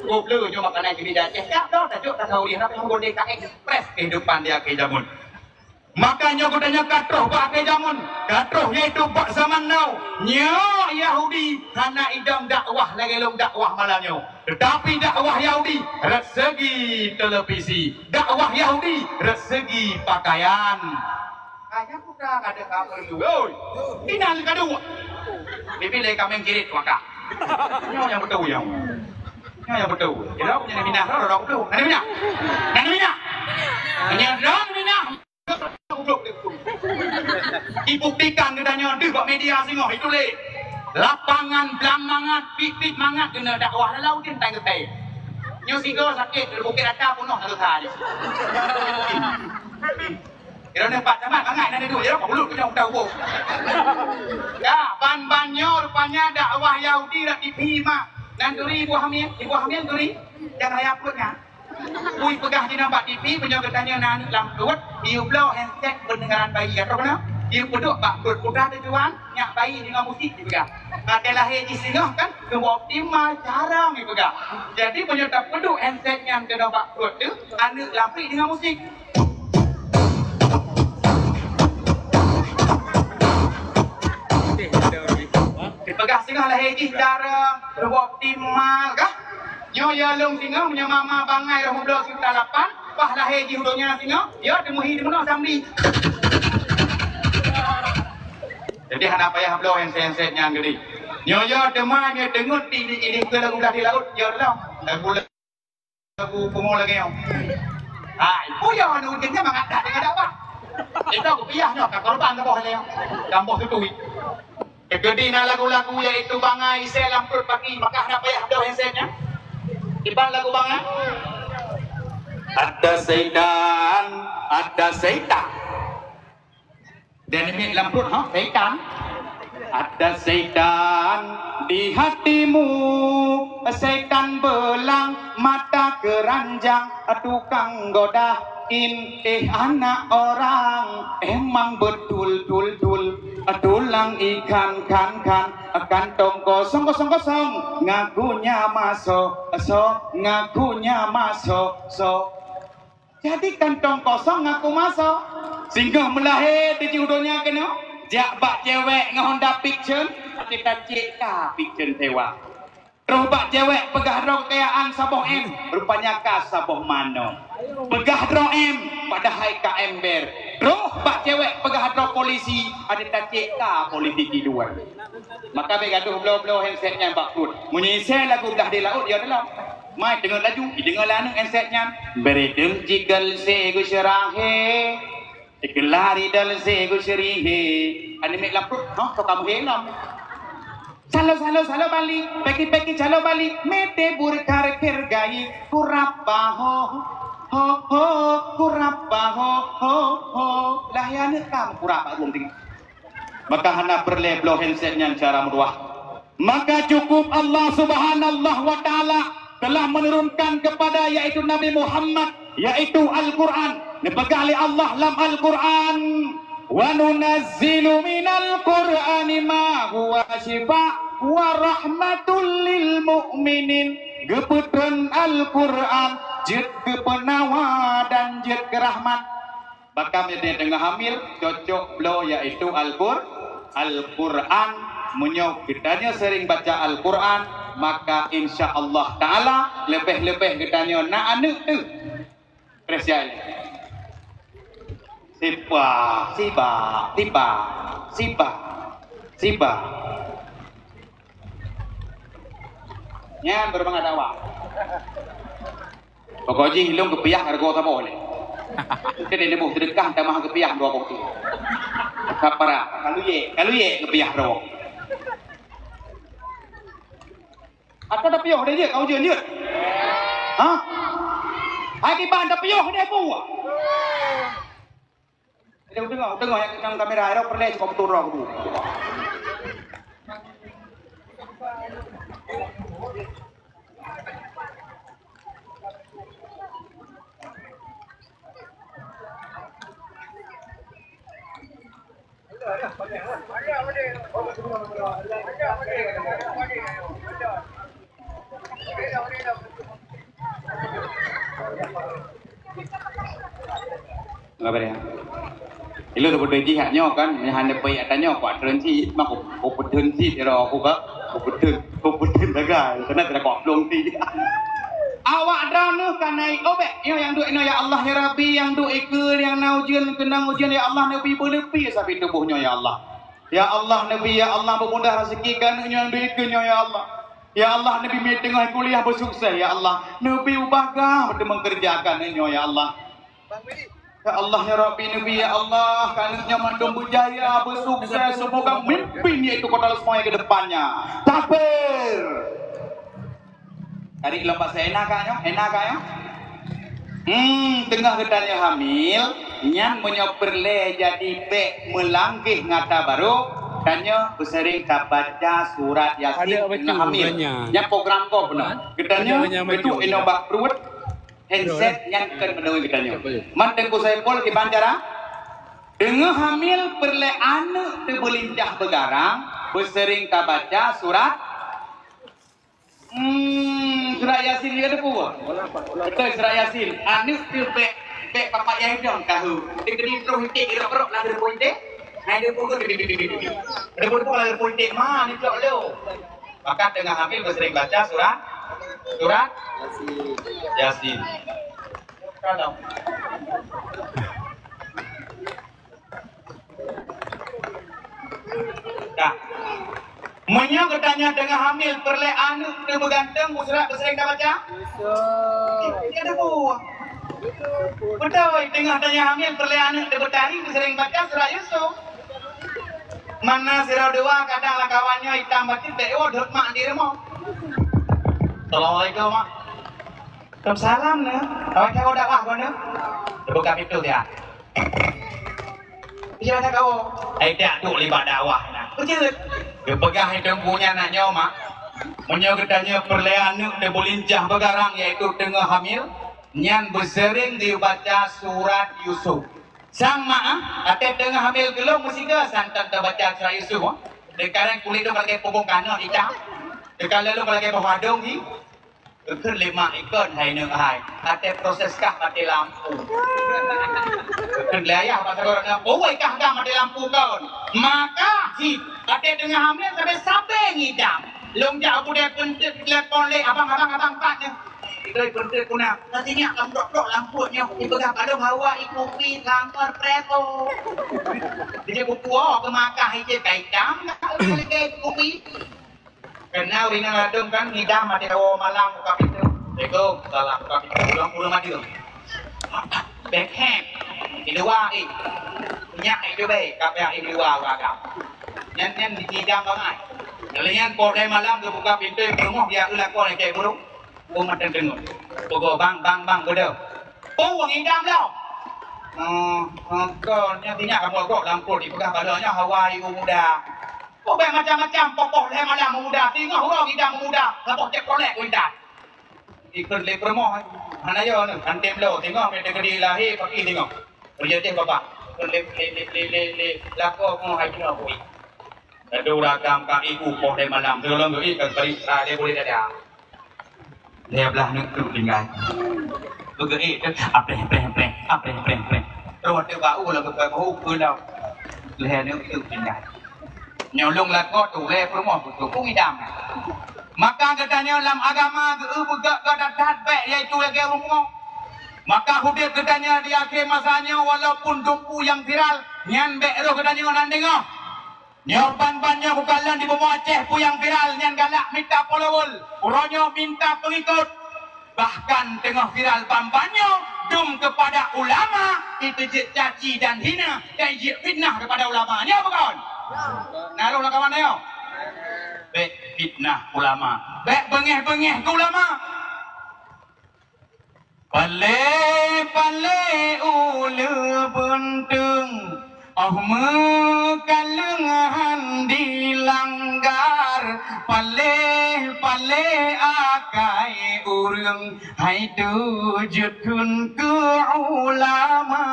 Goblok nyoe makanan di beda. Eh, tak tahu, tak tahu dia nak menggodek tak ekspres kehidupan di akhir zaman. Maka nyoe geutanyoe ka troh bak akhé jameun, ka troh yaitu bak zaman now. Nyoe Yahudi hana idong dakwah lagèe lôn dakwah malam nyoe. Tetapi dakwah Yahudi rot segi televisi, dakwah Yahudi rot segi pakaian. Hanya bukan ada kabar tu, oi. Ini yang kedua. Bibi lagi kami kirit wakah. Nyoe nyang beutôi nyoe. Nyoe nyang beutôi. Ira punya minah, ira, ira, ira. Nani minah? Nani minah? Nani minah? Ibuktikan geutanyoe deuh bak media singoh, ituléh. Lapangan blang mangat, pit-pit mangat keuneuk dakwah lalau udin tai geutai. Nyoe sigoe sakét, Bukét Rata peunoh dosa nyoe. Kira ni pat tamat mangat na duek, ya, mulut kena udah ubok. Ya, ban-ban nyoe rupanya dakwah Yahudi dak diphi mak. Nan turi ibu hamil, ibu hamil turi. Jangan raya perutnya. Ui peugah jinoe bak T V, meunyoe geutanyoe na aneuk lam pruet, yue bloe handset pendengaran bayi, ya, troh keunoe? Yue peuduek bak pruet, peugah tujuan, nyak bayi deungoe musik, jipeugah. Watèe lahé jih singoh kan, keu optimal carông jipeugah. Jadi, meunyoe tapeuduek handset nyan keunoe bak pruet teuh, aneuk lam pruet deungoe musik. Jipeugah singoh lahé jih carông, keu optimal kah? Nyoe ya lôn singoh, nyoe mama bangai roh mubloe sejuta lapan, bah lahé jih u donya singoh, ya teumuhi teumeunoe sambi. Jadi hana payah bloe handset-handset nyan geude. Nyoe ya teuma nyoe teungeut di, di, di, di lagu blah di laôt, ya lom. Lagu, lagu pungo lagèe nyoe. Ha, ibu ya anu ujeuen nyan mangat that deungon dakwah. Itu aku piyah nyoe ka korban saboh lé. Tamboh tutui. Keudi na lagu-lagu yaitu bangai isé lam pruet baki, maka hana payah bloe handset nyan. Iban lagu bangai. Ada setan, ada setan. Dan ini lam pruet, ha, setan. Ada setan di hatimu, setan belang mata keranjang, tukang godain, eh, anak orang, emang betul, tul, tul. Tulang ikan kan kan, kantong kosong kosong kosong, ngakunya masuk so, ngakunya masuk so. Jadi kantong kosong ngaku masuk. Singoh meulahé di jih donya keunoe, jak bak cewek ngon Honda Vixion, cita cik ka Vixion sewa. Troh bak cewek peugah droe kekayaan saboh M, rupanya ka saboh manok. Peugah droe M, padahai ka ember. Troh bak cewek peugah droe polisi, ada tacek ka polisi tiduan. Maka bèk gadoh bloe-bloe handset nyan bak pruet. Meunyoe isé lagu Blah di Laôt, ya dalam. Mai teungoh laju, ideungoe lé aneuk handset nyan. Beri dum jigel se gu syerahe. Dikeulari dal se gu syerihe. Ani mek lamput, noh, to kamu helom. Salo, salo, salo balik. Peki, peki, salo balik. Mete burkar kergai. Kurapa ho, ho, ho. Kurapa ho, ho, ho. Lah ya aneuk kamu kurapa ureueng tinggi. Maka hana peureulée bloe handset nyan cara meuruah. Maka cukup Allah Subhanahu wa Ta'ala telah menurunkan kepada, yaitu Nabi Muhammad, yaitu Al-Quran. Dipeugah lé Allah lam Al-Quran, "Wa nunazzilu minal Qur'ani ma huwa syifa wa rahmatul lil mu'minin." Geupeutreun Al-Quran jeuet geupeunawa dan jeuet geurahmat. Baka meunyoe teungoh hamil, cocok bloe yaitu Al-Qur-, Al-Quran. Meunyoe geutanyoe sering baca Al-Quran, maka insya Allah Ta'ala leubeh-leubeh geutanyoe na aneuk teuh. Terus ya. Sipa, siba, tiba, siba, siba. Nyan baru mangat dakwah. Pokok jih lôn geupiah harga saboh lé. Mungkin dia boh sedekah tamah geupiah dua boh tu. Kapara, kalau ye, kalau ye geupiah dua boh. Atau dah piôh dia je, kau je je. Ha? Hai kiban dah piôh dia buah. Tengok, tengok, tengok yang kena kamera, ada pernah cuma betul orang tu. Apa dia? Ilôn beutôi jih hak nyoe kan, meunyoe hana payah tanyoe, kuat teureuncit, mah ku, ku peuteuncit ira aku ka, ku peuteuncit, ku peuteuncit dagai, keunan teuka kuat plueng ti. Awak droeneuh ka naik obek, nyoe nyang duek inoe, ya Allah, ya Rabbi, nyang duek ikeue, nyang na ujeuen, keunong ujeuen, ya Allah, neubi beuleupi sabe tuboh nyoe, ya Allah. Ya Allah, neubi, ya Allah, beumudah raseuki keu aneuk nyoe nyang duek ikeue nyoe, ya Allah. Ya Allah, neubi miet teungoh kuliah beusukses, ya Allah. Neubi ubah gah beuteumeung keureuja keu aneuk nyoe, ya Allah. Ya Allah, ya Rabbi, neubi, ya Allah, keu aneuk nyoe mandum beujaya, beusukses, semoga mimpi yaitu kota Lesmoi ke depannya. Takbir! Tadi lom pasai ena ka nyoe, ena ka nyoe. Hmm, teungoh geutanyoe hamil, nyan meunyoe peureulée jadi bék meulanggeh ngat barô, tanyoe beuseuring tabaca surat Yasin teungoh hamil. Nyan program gob nyoe. Geutanyoe beutôi inoe bak pruet, handset nyan kon meunurot geutanyoe. Man Teungku Saiful kiban cara? Teungoh hamil peureulée aneuk teubeulincah beugarang, beuseuring tabaca surat Hmm, surat Yasin juga ada pun. Betul, surat Yasin. Aneuk tu bek, bek bapak yah dong tahu. Dia kena terus itik, irok-irok lah dia pun itik. Nah, dia pun, dia pun, dia pun lah dia pun itik. Ma, ni cok lo. Maka teungoh hamil beuseuring baca surat, surat Yasin. Kalau. Dah. Meunyoe geutanyoe teungoh hamil, peureulée aneuk teuh beuganteng, surat beuseuring tabaca? Yusuf. Iya, ada buah. Beutôi, teungoh tanyoe hamil, peureulée aneuk teuh beutari, beuseuring baca surat Yusuf. Mana sira dua kadang lah kawan nyoe itam bacut, bek, oh, dot mak di rumah. Assalamualaikum, Mak. Waalaikumsalam, nah. Awak tahu dakwah, Bang, nah? Buka pintu dia. Iya, tak tahu. Eh, tak tu libat dakwah, nah. Betul. Dia peugah itu punya nak nyoe, Mak. Meunyoe geutanyoe peureulée aneuk teuh beulincah beugarang, yaitu teungoh hamil, nyan beuseuring dibaca surat Yusuf. Sang mak, ah, até teungoh hamil geulong meusigoe santan teubaca Surah Yusuf, ah. Teukarang kulét lôn lagèe pubong kanot itam. Teuka lôn lagèe boh adong hi. Geukheun lé mak ikon hai neuk hai. Até proses kah maté lampu. Geukheun lé ayah bak sagoe nyan, "Oh, wai kah, kah maté lampu kon." Maka hi, até teungoh hamil sabe-sabe ngidam. Lôn jak u budai peunteuk telepon lé abang, abang, abang, pat nyoe. Ikoi peunteuk kuna. Nanti nyak lam blok-blok lam pruet nyoe. Ipeugah bak lôn hawa ikupi lamar prepo. Dijak buku oh, keumakah ije kaitam nak lagèe ikupi. Keunan ureueng inong ladôm kan ngidam até woe malam buka pintoe. Assalamualaikum. Salam. Buka pintoe. Ureueng, ureueng madeueng. Bèk hèk. Di luwa, eh. Nyak, eh, cuba, eh, ka payah, eh, di luwa, ureueng agam. Nyan, nyan ngidam bangai. Lheuh nyan, poh lhèe malam geubuka pintoe, peurumoh geujak eu lakoe lé kèe burông. Oh, mantong deungoe. Peugoe, "Bang, bang, bang, beudôh." "Oh, ngidam lom." "Oh, oh, kon, nyan tinyak kamoe gob lam pruet, ipeugah bak lôn nyoe hawa ibu muda." Oh, bèk macam-macam, poh-poh lhèe malam muda, singoh uroe ngidam muda, saboh Chevrolet kuintat. Ikheun lé peurumoh, hana yo nyoe, antem lo, singoh meuteukeudiek lahé, paki singoh. Beujeuet deh bapak. Ikheun lé, lé, lé, lé, lé, lé, lakoe ngon hai jinoe bui. Aduh, ragam ka ibu poh lhèe malam, teunolong geuék ka bari, ah, lé boleh dada. Lhèe blaih neuk trok tinggai. Beugeuék teuh, apreh, apreh, apreh, apreh, apreh, apreh. Roh teuh bau lom geupeugah keu lom. Lhèe neuk trok tinggai. Nyoe lôn lakoe tu lé peurumoh beutôi pun idam. Maka geutanyoe lam agama geu-eu beugöt gata that bèk, yaitu lagèe ureueng pungo. Maka udép geutanyoe di akhé masa nyoe walaupun dumpu nyang viral, nyan bèk roh geutanyoe nan deungoe. Nyoe ban-ban nyoe kukalon di bumoe Aceh peue nyang viral nyan galak mita follower, uroe nyoe minta peungikot. Bahkan teungoh viral ban-ban nyoe dum keupada ulama, iteujeuet caci dan hina, dan ijeuet fitnah keupada ulama. Nyoe bukon? Na lôn lam kawan nyoe? Bèk fitnah ulama. Bèk beungèh-beungèh keu ulama. Paléh-paléh uleue beunteueng, oh meukaleueng han dilanggar. Paléh-paléh akai ureueng hai teujeuet kheun keu ulama.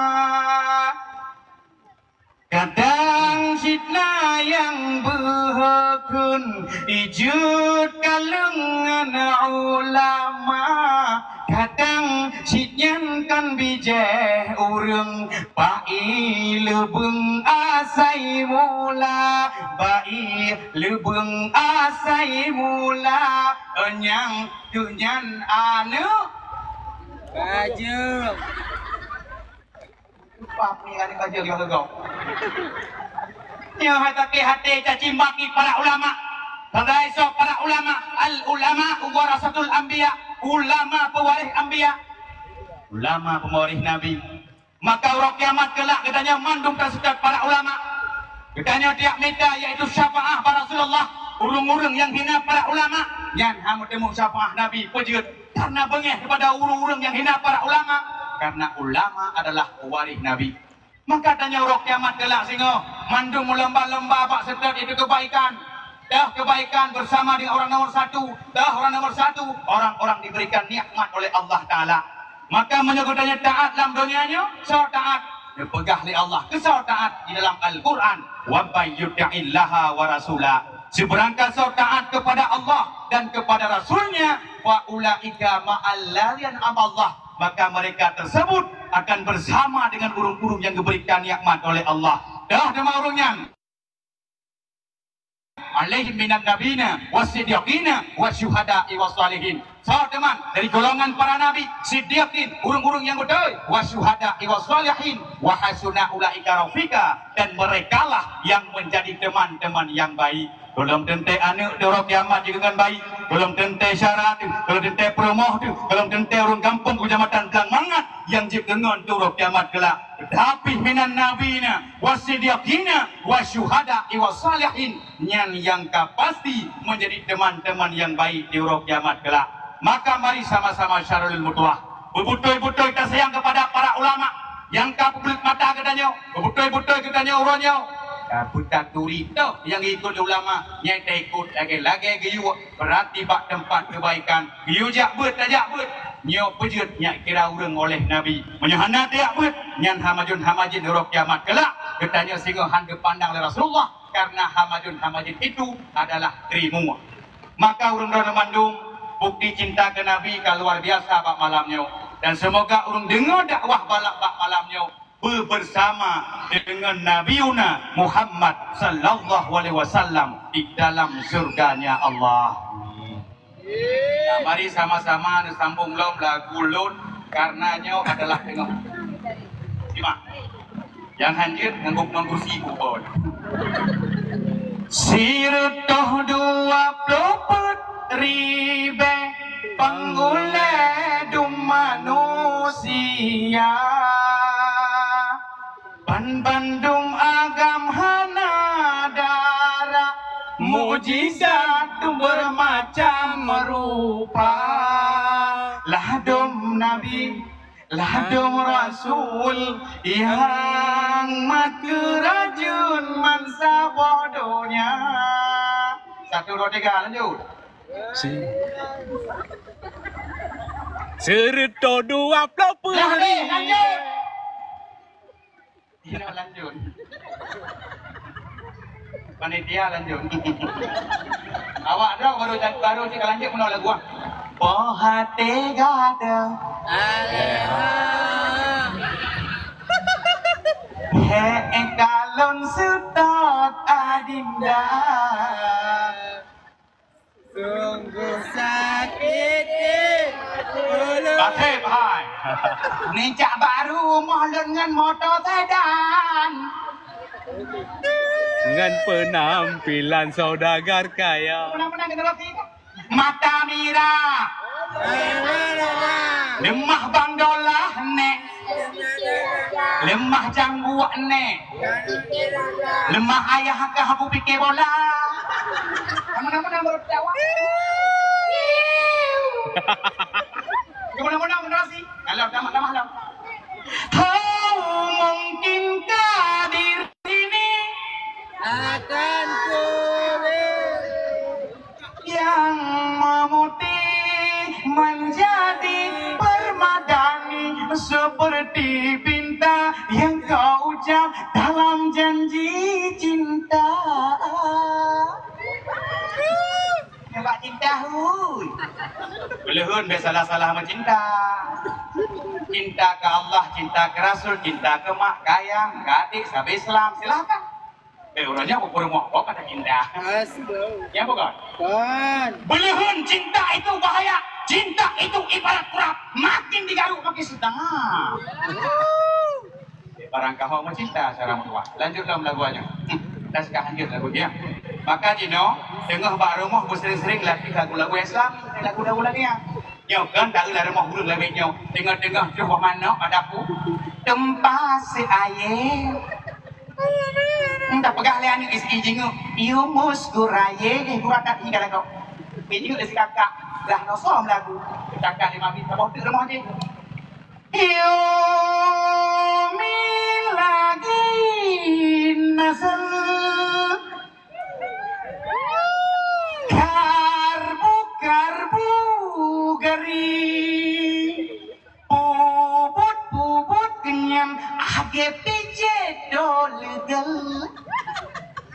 Kadang cit na nyang beuhokheun ijeuet kaleueng ngon ulama, kadang cit nyan kon bijéh ureueng, bak ié leubeueng asai mula, bak ié leubeueng asai mula, nyang keu nyan aneuk. Rajeuk. Pap ni ada kerja di Bangkok. Nyoe hai sakét até caci maki para ulama. Padahai soe para ulama? Al ulama warasatul anbiya. Ulama pewaris anbiya. Ulama pewaris Nabi. Maka uroe kiamat kelak geutanyoe mandum taseutôt para ulama. Geutanyoe tiap mita yaitu syafaah bak Rasulullah. Ureueng-ureueng nyang hina para ulama, nyan hana meuteumé syafaah Nabi. Peue jeuet? Karena beungéh kepada ureueng-ureueng nyang hina para ulama, karena ulama adalah pewaris Nabi. Maka tanyoe uroe kiamat kelak singoh, mandum meulomba-lomba bak seutôt itu kebaikan. Dah kebaikan bersama dengan orang nomor satu, dah orang nomor satu, orang-orang diberikan nikmat oleh Allah Taala. Maka meunyoe geutanyoe taat lam donya nyoe, soe taat? Neupeugah lé Allah keu soe taat di dalam Al-Quran, "Wa may yuti'illaha wa rasula." Seberangkat soe taat kepada Allah dan kepada Rasul-Nya, "Fa ulaika ma'al ladzina an'ama Allah," maka mereka tersebut akan bersama dengan ureueng-ureueng nyang geuberikan nikmat oleh Allah. Dah teuma ureueng nyan. "Alaihim minan nabiyina was siddiqina was syuhada'i was shalihin." Soe teuma dari golongan para nabi, siddiqin, ureueng-ureueng nyang beutôi, was syuhada'i was shalihin, wa hasuna ulaika rafiqa, dan merekalah yang menjadi teman-teman yang baik. Gohlom teuntèe aneuk teuh uroe kiamat jeuet deungon baik, gohlom teuntèe syara teuh, gohlom teuntèe peurumoh teuh, gohlom teuntèe ureueng gampông keucamatan Blang Mangat nyang jeuet deungon teuh uroe kiamat kelak. Tapi minan nabiyina was siddiqina was syuhada'i was shalihin, nyan nyang ka pasti menjadi teman-teman yang baik di uroe kiamat kelak. Maka mari sama-sama syarul mutuwah, beubeutôi-beutôi tasayang kepada para ulama nyang ka peubuleut mata geutanyoe, beubeutôi-beutôi geutanyoe uroe nyoe. Tapi taturi toh nyang ikut ulama, nyang taikut lagèe-lagèe geuyue, berarti bak teumpat kebaikan geuyue jak beuet, tajak beuet. Nyoe peujeuet nyak kira ureuëng oleh Nabi. Meunyoe hana tajak beuet, nyan hamajon-hamajen uroe kiamat keulak. Geutanyoe singoh han geupandang lé Rasulullah, karena hamajon-hamajen itu adalah trimua. Maka ureuëng droeneuh mandum, bukti cinta keu Nabi ka luar biasa bak malam nyoe. Dan semoga ureuëng deungoe dakwah balak bak malam nyoe, bersama dengan Nabiuna Muhammad sallallahu alaihi wasallam di dalam surganya Allah. Nah, mari sama-sama neusambong lom lagu lôn, karena nyoe adalah teungoh. Simak. Nyang hanjeuet nganggok ngon kursi bukon. Sireutôh dua ploh peuet ribée peungulée dum manusia. Ban bandum agam hana dara, mukjizat beurmacam rupa. Ladôm nabi, ladôm rasul, nyang mat keurajeuen bansaboh donya. Satu, dua, tiga, lanjut. Si. Sireutôh dua ploh peuet. Dah habis, lanjut. Iya, lanjut. Panitia, lanjut. Awak dah baru, baru cit ka lanjut, meunoe lagu ah. Boh até gadôh. Alehah. Hé, kalon seutôt adinda. Sungguh sakit hati. Nasib hai. Ni cak baru rumoh lôn ngon moto sedan. Ngon penampilan saudagar kaya. Mata mirah. Leumah bang dolah nek. Leumah cangguek nek. Leumah ayah kah aku pikir bola. Kamu nama nama berut Jawa. Kamu nama nama generasi. Kalau nama nama lah. Hau mungkinkah diri ini akan pulih? Yang memutih menjadi permadani seperti pinta yang kau ucap dalam janji cinta. Nyoba cinta hui. Beleuheun bèk salah-salah meucinta. Cinta ke Allah, cinta ke Rasul, cinta ke mak, ke ayah, ke adik, sabe Islam, silahkan. Eh, ureueng nyan peurumoh, oh, kata cinta. Astaga. Ya, bukan? Kan. Beleuheun cinta itu bahaya. Cinta itu ibarat kurap. Makin digaruk, makin sedang. Eh, barang kaho meucinta cara meutuah. Lanjut dalam lagu nyan. Hmm, dah sekarang lanjut lagu dia. Maka jinoe, teungoh bak rumoh beusering-sering latih lagu-lagu Islam, lagu-lagu lagèe nyan. Nyoe kan tak ulah rumoh ureueng lagèe nyoe. Teungoh-teungoh trok bak manok pada aku. Teumpat si aye. Entah peugah lé aneuk isi jingeuk, "Yumus guraye, eh, gura tadi," kata kau. Pi jingeuk isi kakak, lah nosom lagu. Kakak lima bit, tak boh teuk rumoh jih. Yumi lagi nasel. Karbu-karbu gari. Pubut-pubut kenyam, age pijet do leugel.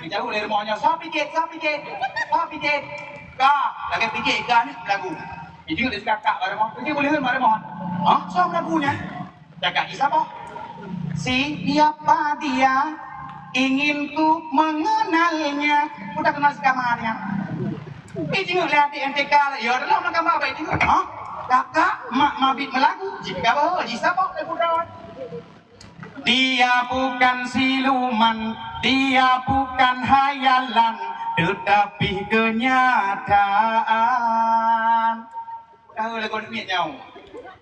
Jauh lé rumoh nyoe, sa pijet, sa pijet, sa pijet. Ka, lagèe pijet ka ni lagu. Itu di kakak baru mau. Itu boleh baru mau. Hah? Sa lagunya. Cakap di siapa? Siapa dia? Ingin ku mengenalnya. Ku tak kenal si kamarnya. Eh, jinguk lé adik N T K lah. Ya Allah, nak gambar baik jinguk. Ha? Kakak, mak mabit melagu. Jika bawa, jisapa ke budak? Dia bukan siluman, dia bukan hayalan, tetapi kenyataan. Tahu lagu duit nyau.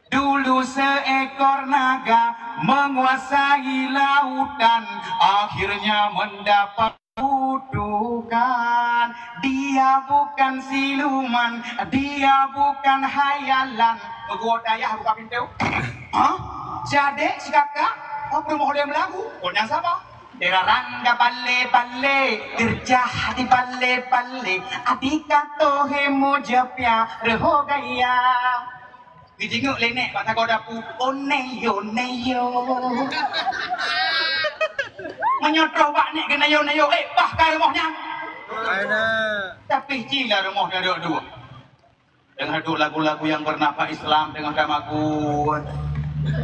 Dulu seekor naga menguasai lautan, akhirnya mendapat kutukan. Dia bukan siluman, dia bukan hayalan. Beugöt ayah buka pintu. Hah? Si adek, si kakak? Apa mau boleh melagu? Kau nyang siapa? Diraran ka balé-balé, geureuja di balé-balé, adi ka tohé mujapia reuho gaya. Geujingeuk lé nèk bak sagoe dapu, "Oh, neyo, neyo." Meunyoe troh bak nèk geuneyo-neyo, "Eh, bah ka rumoh nyan." Tapi ci lam rumoh na duek-duek. Deungon duek lagu-lagu nyang beunafah Islam deungon tamagun.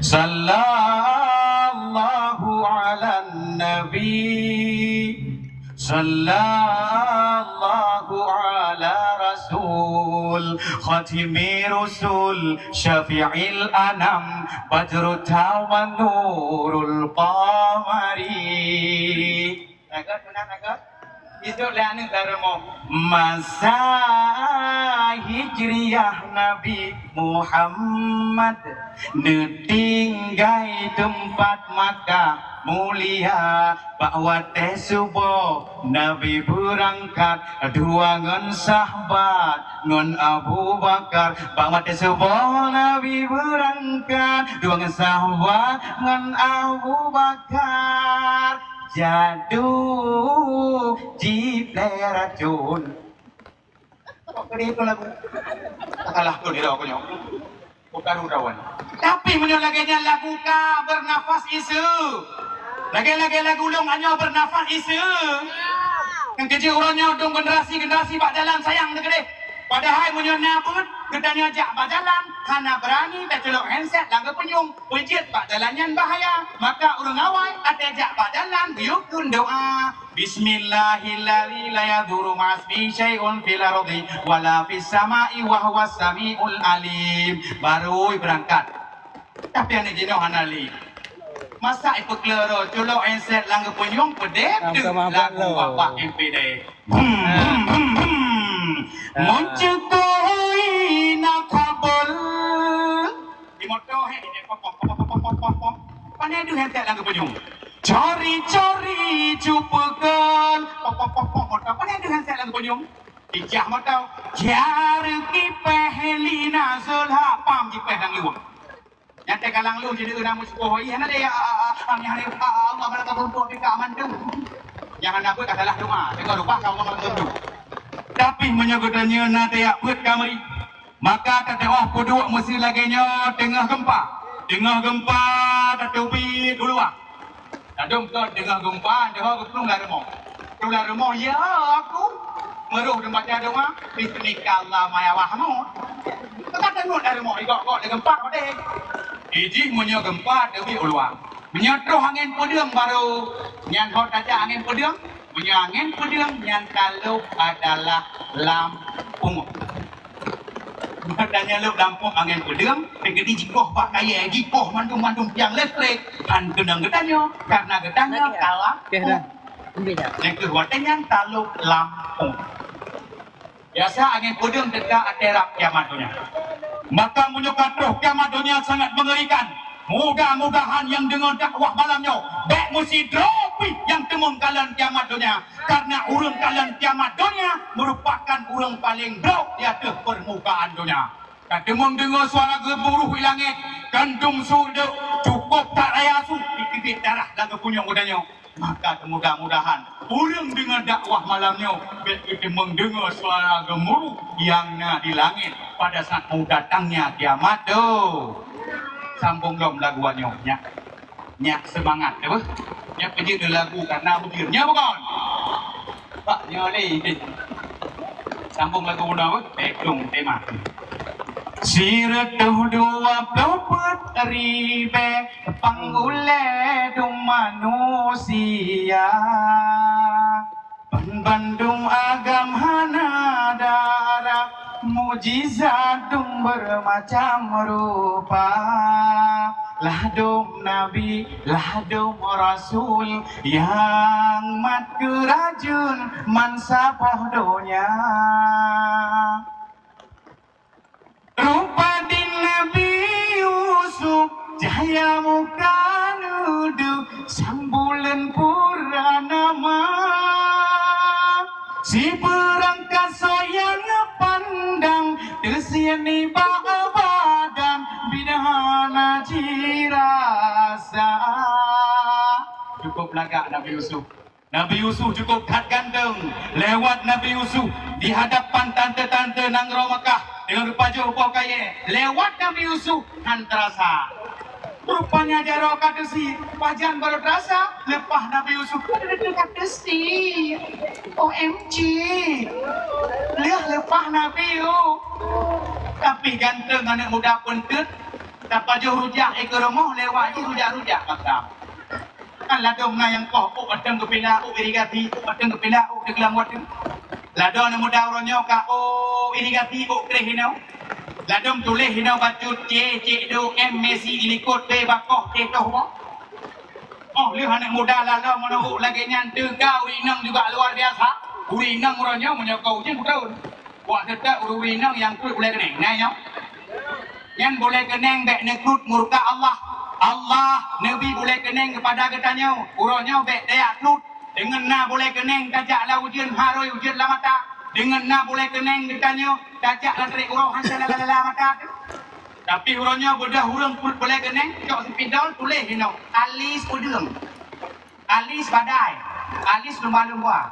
Sallallahu 'alan nabi. Sallallahu 'ala rasul. Khatimi rusul. Syafi'il anam. Badrut tamam nurul qamari. Lagot meunan lagot. Isok lé aneuk lam rumoh. Masa Hijriah Nabi Muhammad neutinggai teumpat Makkah mulia. Bak watèe suboh Nabi beurangkat dua ngon sahabat ngon Abu Bakar. Bak watèe suboh Nabi beurangkat dua ngon sahabat ngon Abu Bakar. Jadu jiplè racun. Kok keuneuk itu lagu? Salah tu dia konyol. Bukan udawan. Tapi meunyoe lagèe nyan lagu ka beunafah isu. Lagèe-lagèe lagu lôn nyoe beunafah isu. Nyang keujeuet uroe nyoe dong generasi-generasi bak jalan sayang teuh keudeh. Padahai meunyoe na buet geutanyoe jak bak jalan hana beurani taculok handset lam geupeunyueng, peujeuet bak jalan nyan bahaya. Maka ureueng awai até jak bak jalan geuyue kheun doa. Bismillahilladzi la yadurru ma'asmihi syai'un fil ardi wala fis sama'i wa huwas sami'ul alim. Barô beurangkat. Tapi aneuk jinoe hana lé. Masa ipeukleuroe culok handset lam geupeunyueng peudeh lagu babah M P deh. Hum, hum, hum, hum. Muncikoi na kabel. Di moto he, di pop, pop, pop. Pane deuh handset lam geupeunyueng. Cori-cori cupeukon. Pop, pop, pop, pop, moto. Pane deuh handset lam geupeunyueng. Ijah moto. Kiar kipeh lina Zulha pam kipeh dang luwah. Nyang teuka lam luwah jadi urang meusyukoh. Ih, hana deh, ya, ah, ah, ah, nyang hari, ah, ah, Allah barang kabur untuk pika mantu. Nyang hana buet ka salah doa. Tengok lupa ka Allah barang kabur. Tapi meunyoe geutanyoe na teuyak buet ka meri. Maka teuteumah peuduek meusi lagèe nyoe teungoh geumpa. Teungoh geumpa tateubiet u luwa. Ladôm kon teungoh geumpa, teungoh geuplueng lam rumoh. Teungoh lam rumoh, ya aku meuroh teumpat doa, bismika Allah maya wahmu. Teuka teungoh lam rumoh, igok-gok lé geumpa padé. Ijih meunyoe geumpa teubiet u luwa. Meunyoe troh angén peudeueng barô nyan ho tajak angén peudeueng. Meunyoe angén peudeueng nyan ka lôb adalah lampôh. Meunyoe tanyoe lôb lampôh angén peudeueng, teukeudi jikoh bak kayèe, jikoh mandum-mandum tiang listrik, han keunong geutanyoe, karena geutanyoe ka lampôh. Nyang keuh watèe nyan ka lôb lampôh. Biasa angén peudeueng teuka ateueh rab kiamat donya. Maka meunyoe ka troh kiamat donya sangat mengerikan. Mudah-mudahan nyang deungoe dakwah malam nyoe bèk meusidroe pih nyang teumeung kalon kiamat donya, karena ureueng kalon kiamat donya merupakan ureueng paleng brok di ateueh peurmukaan donya. Ka teumeung deungoe suara geumuruh di langèt, gandum su deuek, cukôp that raya su, jiteubiet darah lam geupunyueng geutanyoe. Maka mudah-mudahan ureueng deungoe dakwah malam nyoe bèk geuteumeung deungoe suara geumuruh nyang na di langèt pada saat mau datangnya kiamat tu. Sambông lom lagu nyoe, nyak. Nyak seumangat, ya, beuh? Nyak peujeuet lagu karena beujeuet. Nyak bukon? Pak, nyoe lé, sambông lagu bunoe, beuh? Bèk dong tema. Sireutôh dua ploh peuet ribèe Pang ulèe dum manusia, ban bandum agam hana dara, mukjizat dum beureumacam rupa. Lah dum nabi, lah dum rasul, nyang mat keurajeuen mansaboh donya. Rupa di Nabi Yusuf, cahya muka nudu, sang buleuen purnama. Sibeurangkat soe nyang pandang, teusiet nibak badan, bidan hana jirasa. Cukup lagak Nabi Yusuf. Nabi Yusuf cukup that ganteng. Lewat Nabi Yusuf di hadapan tante-tante nanggroe Mekah, Deungon geupajoh boh kayée, lewat Nabi Yusuf han teurasa. Rupanya jaroe ka teusie, pajan barô teurasa, leupah Nabi Yusuf ka teusie. O M G, lheueh leupah Nabi Yusuf. Tapi ganteng aneuk muda peunteut, tapajoh rujak i keu rumoh, lewat jih rujak-rujak mata. Kan ladôm na nyang koh, ôk ateueng geupila, ôk irigasi, ôk ateueng geupila, ôk teugeulangwat. Ladôm aneuk muda uroe nyoe ka ôk irigasi, ôk kreh inoe. Ladôm tuléh inoe bacut C, C dua, M Messi, dilikot B bakoh, C toh boh. Oh, lheueh aneuk muda lalom meunan ôk lagée nyan teuga ureueng inong juga luar biasa. Ureueng inong uroe nyoe meunyoe ka ujeuen beutôi. Wak teutab ureueng inong nyang kreuet bulée keuneng. Nah, nyoe. Nyan bulée keuneng bék neukruet murka Allah. Allah neubri bulée keuneng keupada geutanyoe. Uroe nyoe bék tajak kreuet. Deungon na bulée keuneng tajak lam ujeuen harôi ujeuen lam mata. Deungon na bulée keuneng geutanyoe tajak lam trek uroe hana lala-lala mata teuh. Tapi uroe nyoe beudôh ureueng kreuet bulée keuneng, cok sipidol tuléh inoe, alis peudeueng. Alis badai, alis lumba-lumba.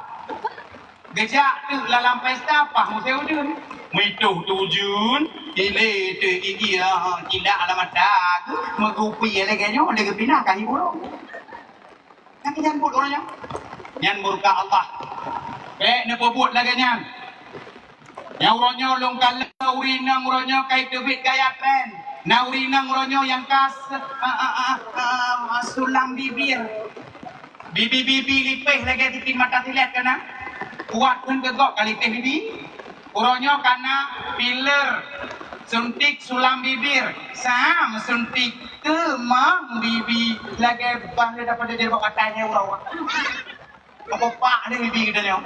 Geujak teuk lam pesta paih musée ujeuen. Meuitoh teuh ujeuen, ilée teuk gigi, ah, cilak lam mata, meugupi lagée nyoe, lagée pinah ka hiburong. Nyan nyan buet uroe nyoe. Nyan murka Allah. Bék neupeubuet lagée nyan. Nyang uroe nyoe lôn kalon ureueng inong uroe nyoe ka iteubiet gaya tren. Na ureueng inong uroe nyoe nyang ka se-, a, a, a, a, a, sulam bibir. Bibi-bibi lipéh lagée titin mata silét ka na. Kuat kheun keu gob ka lipéh bibi. Uroe nyoe ka na filler, suntik sulam bibir, sam suntik keumang bibi lagée bah lé dapat jadi bak katai nyoe uroe. Apa pak ni bibi geutanyoe?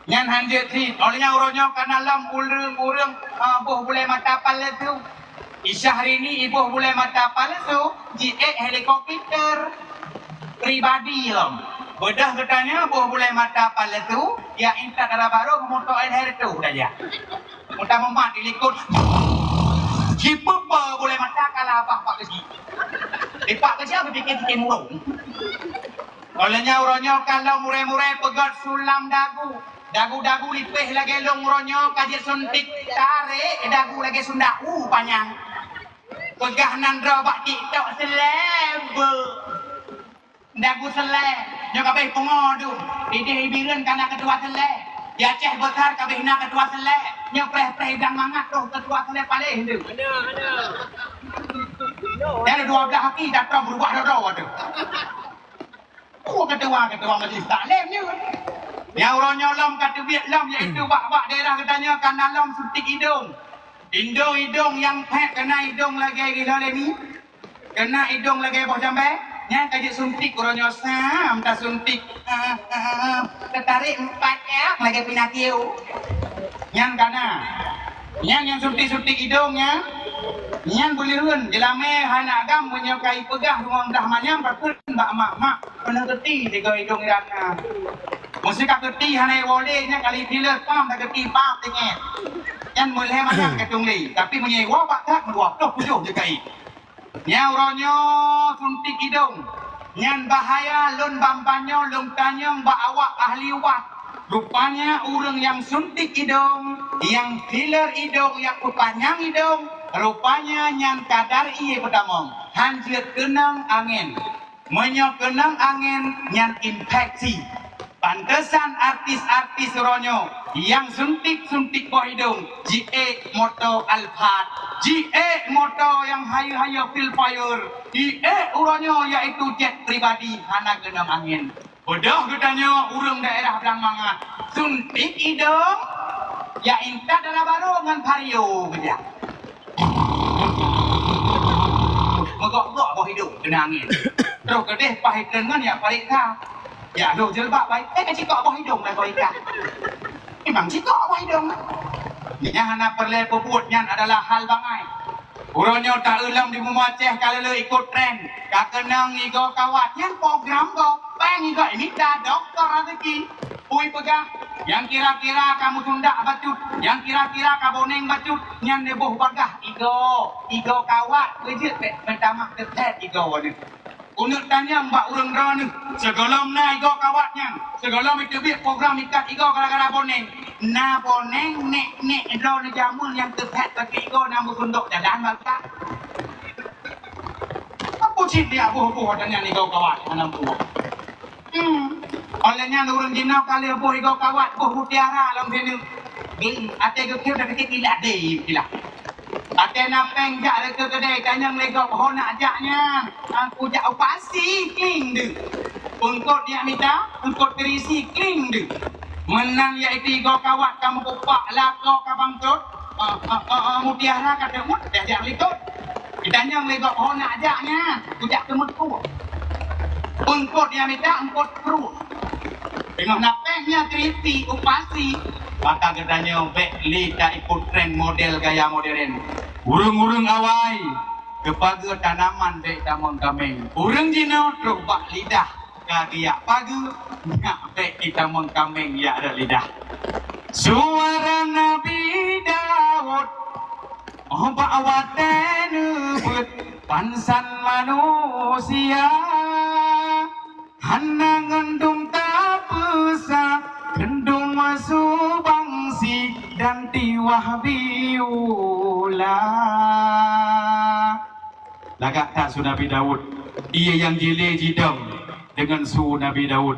Nyan han jeuet cit. Óh lheueh nyan uroe nyoe ka na lom ureueng-ureueng, ah, boh bulée mata palsu. I Syahrini iboh bulée mata palsu, jiék helikopter pribadi lom. Beudôh geutanyoe boh bulée mata palsu, ya intat dara barô moto L H R tu dah ya. Muta mumat di likot. Jipeupa bulée mata kala abah pak keuji. Di pak keuji beupiké-piké murông. Óh lheueh nyan uroe nyoe ka lom murée-murée peugét sulam dagu. Dagu-dagu lipéh lagée lông uroe nyoe ka jeuet suntik, tarék dagu lagée sundak, uh, panyang. Peugah nan droe bak TikTok seleb. Dagu seleb, nyoe ka abéh pungo dum. Idéh i Bireuen ka na keutua seleb. Di Aceh Besar ka abéh na keutua seleb. Nyoe preh-preh idang mangat troh keutua seleb paléh dum. Ada, ada. Nyan dua blah aki dah troh beurubah droe-droe tu. Oh, keutua-keutua majlis taklim ni. Nyang uroe nyoe lom ka teubiet lom, yaitu bak-bak daerah geutanyoe ka na lom suntik idong. Idong-idong nyang phet keunan idong lagée gila lé mi. Keunan idong lagée boh jambé. Nyan ka jisuntik uroe nyoe sam tasuntik. Ah, ah, ah. Teutarek empat ya lagée pinatio. Nyan ka na. Nyan nyang suntik-suntik idong nyan, nyan buleuen jeulamé hana agam meunyoe ka ipeugah rumoh dah manyam pakon bak mak-mak peunoh geuti tiga idong irana. Meusika geuti hana iwole nyan kali filler pam dah geuti pam teunget. Nyan meulhée manyam ka tungli, tapi meunyoe iwoe bak that meudua ploh tujoh jeukai. Nyang uroe nyoe suntik idong. Nyan bahaya lôn ban nyoe lôn tanyong bak awak ahli ubat. Rupanya ureuëng nyang suntik idong, nyang filler idong, nyang peupanyang idong, rupanya nyan kadar ié peutamong. Han jeuet keunong angén. Meunyoe keunong angén, nyan infeksi. Pantesan artis-artis uroe nyoe nyang suntik-suntik boh idong jiék moto Alphard, jiék moto nyang hayeue-hayeue Filfire, jiék uroe nyoe yaitu jet pribadi hana keunong angén. Beudôh geutanyoe ureuëng daerah Blang Mangat suntik idong, ya intat dara barô ngon Vario keujak. Meugok-gok boh idong keunong angén. Troh keudeh paih treun ngon ya paréksa. Ya lhôh jeuleuba baik, eh, cikok boh idong dah kau ikat. Memang cikok boh idong. Nyang hana peureulée peubuet nyan adalah hal bangai. Uroe nyoe taeu lom di bumoe Aceh ka lheueh ikot tren. Ka keunong igoe kawat nyan program gob. Péng igoe imita doktor raseuki. Pui peugah, nyang kira-kira ka meusundak bacut, nyang kira-kira ka boneng bacut, nyan neuboh bagah igoe, igoe kawat beujeuet bék meutamah teutet igoe nyoe. Keuneuk tanyong bak ureuëng droeneueh, sigohlom na igoe kawat nyan, sigohlom iteubiet program ikat igoe gara-gara boneng. Na boneng, nék-nék droeneueh jameun nyang teuthét sakét igoe na meusundok jalan bak ikat. Apa cit dia boh-boh tanyong igoe kawat hana meutuwoe? Hmm. Óh lheueh nyan ureuëng jinoe ka lheueh boh igoe kawat, boh mutiara lam sineuk. Geuh, até geukheun sakét ilah deh, ilah. Até na péng jak lé keu keudè, tanyong lé gob, "Ho nak jak nyan?" "Ah, kujak u pasi," kling deuh. Eungkot jak mita, eungkot keurisi, kling deuh. Meunan jak itu igoe kawat ka meukupak, lakoe ka bangkrot, ah, ah, ah, ah, mutiara ka teumut, dah jak likot. Geutanyong lé gob, "Ho nak jak nyan?" "Kujak teumut pruet." Eungkot jak mita, eungkot pruet. Teungoh na péng nyan teuriti u pasi, maka geutanyoe bék lé taikot tren model gaya modern. Ureuëng-ureuëng awai, geupageue tanaman bék tamong kaméng. Ureuëng jinoe troh bak lidah ka geujak pageue, nyak bék jitamong kaméng jak rot lidah. Suara Nabi Daud, oh, bak watée neubeuet pansan manusia. Hana ngon dum tapeusa, kheun dum subangsi dan tiwah biula. Lagak that su Nabi Daud, ie nyang jilé jidong deungon su Nabi Daud.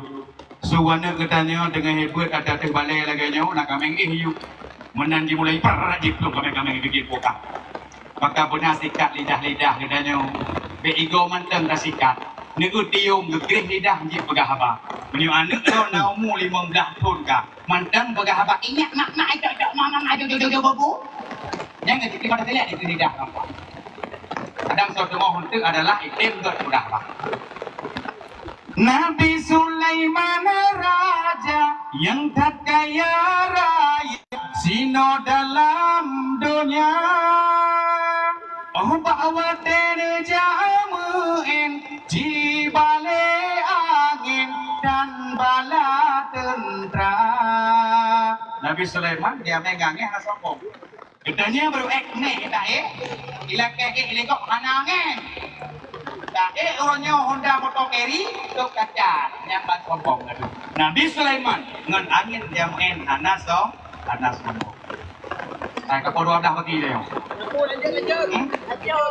Su aneuëk geutanyoe deungon hebat, ata teuh balée lagée nyoe, na kaméng éh yue. Meunan jimulai prrrr jiplueng kaméng-kaméng digit bukak. Maka beuna sikat lidah-lidah geutanyoe. Bék igoe mantong tasikat. Neueu tiom geugreh lidah jeuet peugah haba. Meunyoe aneuëk droe na umu limong blaih thon ka, mantong peugah haba, "Ingat mak-mak, tok-tok mamang, ajo jojo bobo." Nyang ngeuteupeue pada telek itu lidah nampak. Kadang soe teungoh untuk adalah item dot peugah haba. Nabi Sulaiman raja nyang that kaya raya sinoe dalam donya. Oh, bak watée neujak meu'én jibalée angén dan bala teuntra. Nabi Sulaiman dia mengangeh hana sombong. Geutanyoe baru ék neh taék, ilakée ék lé gob hana angén. Taék uroe nyoe Honda moto carry, tok kaca, nyang ban sombong gadu. Nabi Sulaiman ngon angén jamén hana som-, hana sombong. Hai, ka peuruah dah bagi dia. Hmm?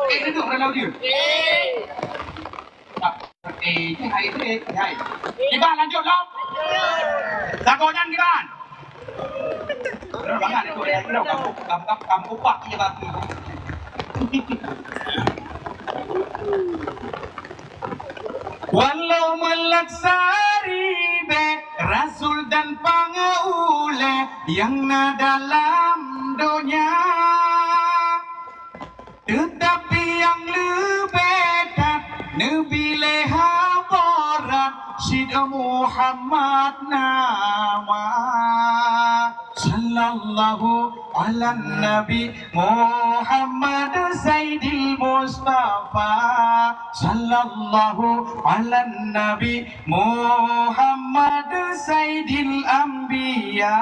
Eh, duduk dalam dia. Eh, hai, eh, hai. Kiban lanjut lom. Sagoe nyan kiban. Bangat tu, eh, kampung, kampung, kampung Pak je bagi. Walau meulat saribée rasul dan pangeulée nyang na dalam donya. Teutapi nyang leubeh that neubi lé haba rot, sidroe Muhammad nama. Sallallahu ala Nabi Muhammad Sayyidil Mustafa. Sallallahu ala Nabi Muhammad Sayyidil Anbiya.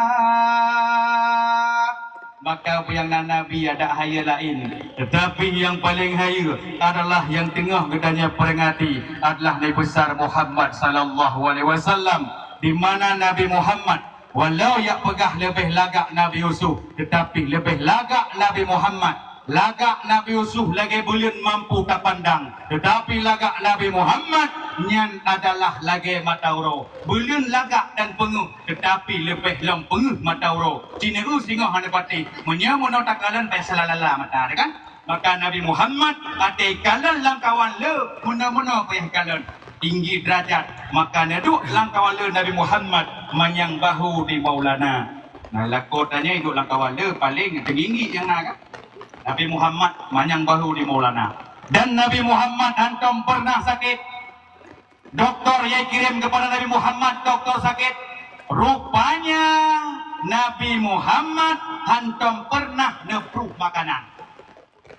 Maka peue nyang na nabi adak hayeue laén, teutapi nyang paleng hayeue adalah nyang teungoh geutanyoe peringati adalah Nabi Besar Muhammad sallallahu alaihi wasallam, di mana Nabi Muhammad walau jak peugah leubeh lagak Nabi Yusuf, teutapi leubeh lagak Nabi Muhammad. Lagak Nabi Yusuf lagée buleuen mampu tapandang, teutapi lagak Nabi Muhammad nyan adalah lagée mata uroe. Buleuen lagak dan peungeuh, teutapi leubeh lom peungeuh mata uroe. Cineu singoh hana patéh, meunyoe meunoe takalon bék salalala mata, kan? Maka Nabi Muhammad até kalon lamkawan le, meunoe-meunoe payah kalon. Tinggi derajat, maka neuduek lamkawan le Nabi Muhammad manyang bahu di Maulana. Nah, lakoe tanyoe duek lamkawan le paleng teungginggi nyang na, kan? Nabi Muhammad manyang bahu di Maulana. Dan Nabi Muhammad hantom pernah sakét. Doktor nyang kirém keupada Nabi Muhammad, doktor sakét. Rupanya Nabi Muhammad hantom pernah neupruh makanan.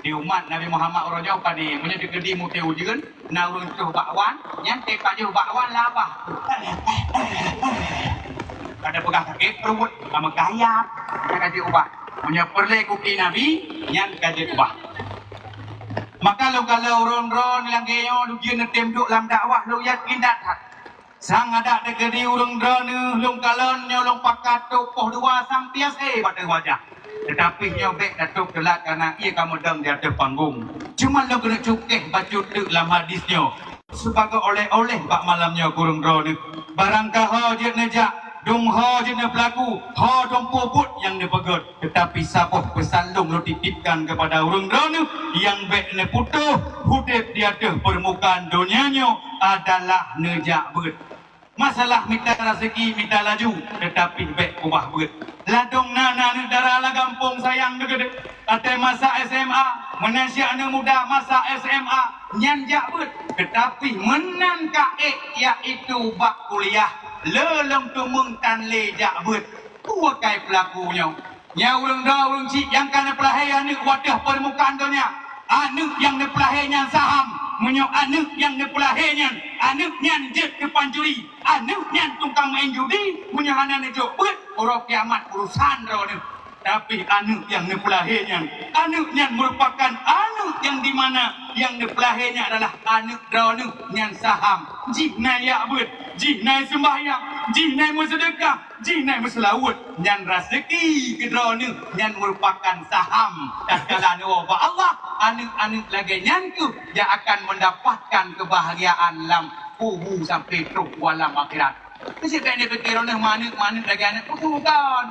Di umat Nabi Muhammad uroe nyoe pane, meunyoe dikeudi mutée ujeuen, na ureuëng troh bakwan, nyan teuk pajoh bakwan labah. Kada peugah sakét pruet, ka meukayap, nyan ka jeuet ubah. Meunyoe peureulée kupi Nabi, nyan ka jeuet ubah. Maka lôn kalon ureuëng droeneuh lagée nyoe lôn jeuet neutem duek lam dakwah, lôn yakin that-that. Sang adak teukeudi ureuëng droeneuh lôn kalon nyoe lôn pakat trok poh dua sang piase bak teuh wajah. Teutapi nyoe bék tatrok teulat kareuna ié ka meudong di ateueh panggong. Cuma lôn keuneuk cukéh bacut teuk lam hadis nyoe sibagoe oleh-oleh bak malam nyoe keu ureuëng droeneuh. Barang ka ho jeuet neujak, dum ho jeuet neupeulaku, ho dum peubuet nyang neupeugét. Teutapi saboh peusan lôn lôn titipkan keupada ureuëng droeneuh nyang bék neuputôh udeb di ateueh peurmukaan donya nyoe adalah neujak beuet. Masalah mita raseuki, mita laju, teutapi bék keubah beuet. Ladôm na, na aneuëk dara lam gampông sayang teuh keudeh. Watée masa S M A, meunan si aneuëk muda masa S M A, nyan jak beuet. Teutapi meunan ka ék, yaitu bak kuliah, le lom teumeung tan lé jak beuet. Peue kai peulaku nyoe? Nyan ureuëng droe ureuëng chik nyang ka neupeulahé aneuëk u ateueh peurmukaan donya. Aneuëk nyang neupeulahé nyan saham. Meunyoe aneuëk nyang neupeulahé nyan, aneuëk nyan jeuet keu pancuri, aneuëk nyan tukang maén judi, meunyoe hana neujok beuet, uroe kiamat urosan droeneuh. Tapi aneuëk nyang neupeulahé nyan, aneuëk nyan meurupakan aneuëk nyang di mana nyang neupeulahé nyan adalah aneuëk droeneuh nyan saham. Jih na jak beuet, jih na seumbahyang, jih na meuseudeukah, jih na meuseulaweuet, nyan raseuki keu droeneuh, nyan meurupakan saham. Tatkala neuwoe bak Allah, aneuëk-aneuëk lagée nyan kheueh nyang akan mendapatkan keubahgiaan lam kubu sampai trok u alam akhirat. Keucit bék neupike droeneuh maneuëk-maneuëk lagée aneuëk peue kon.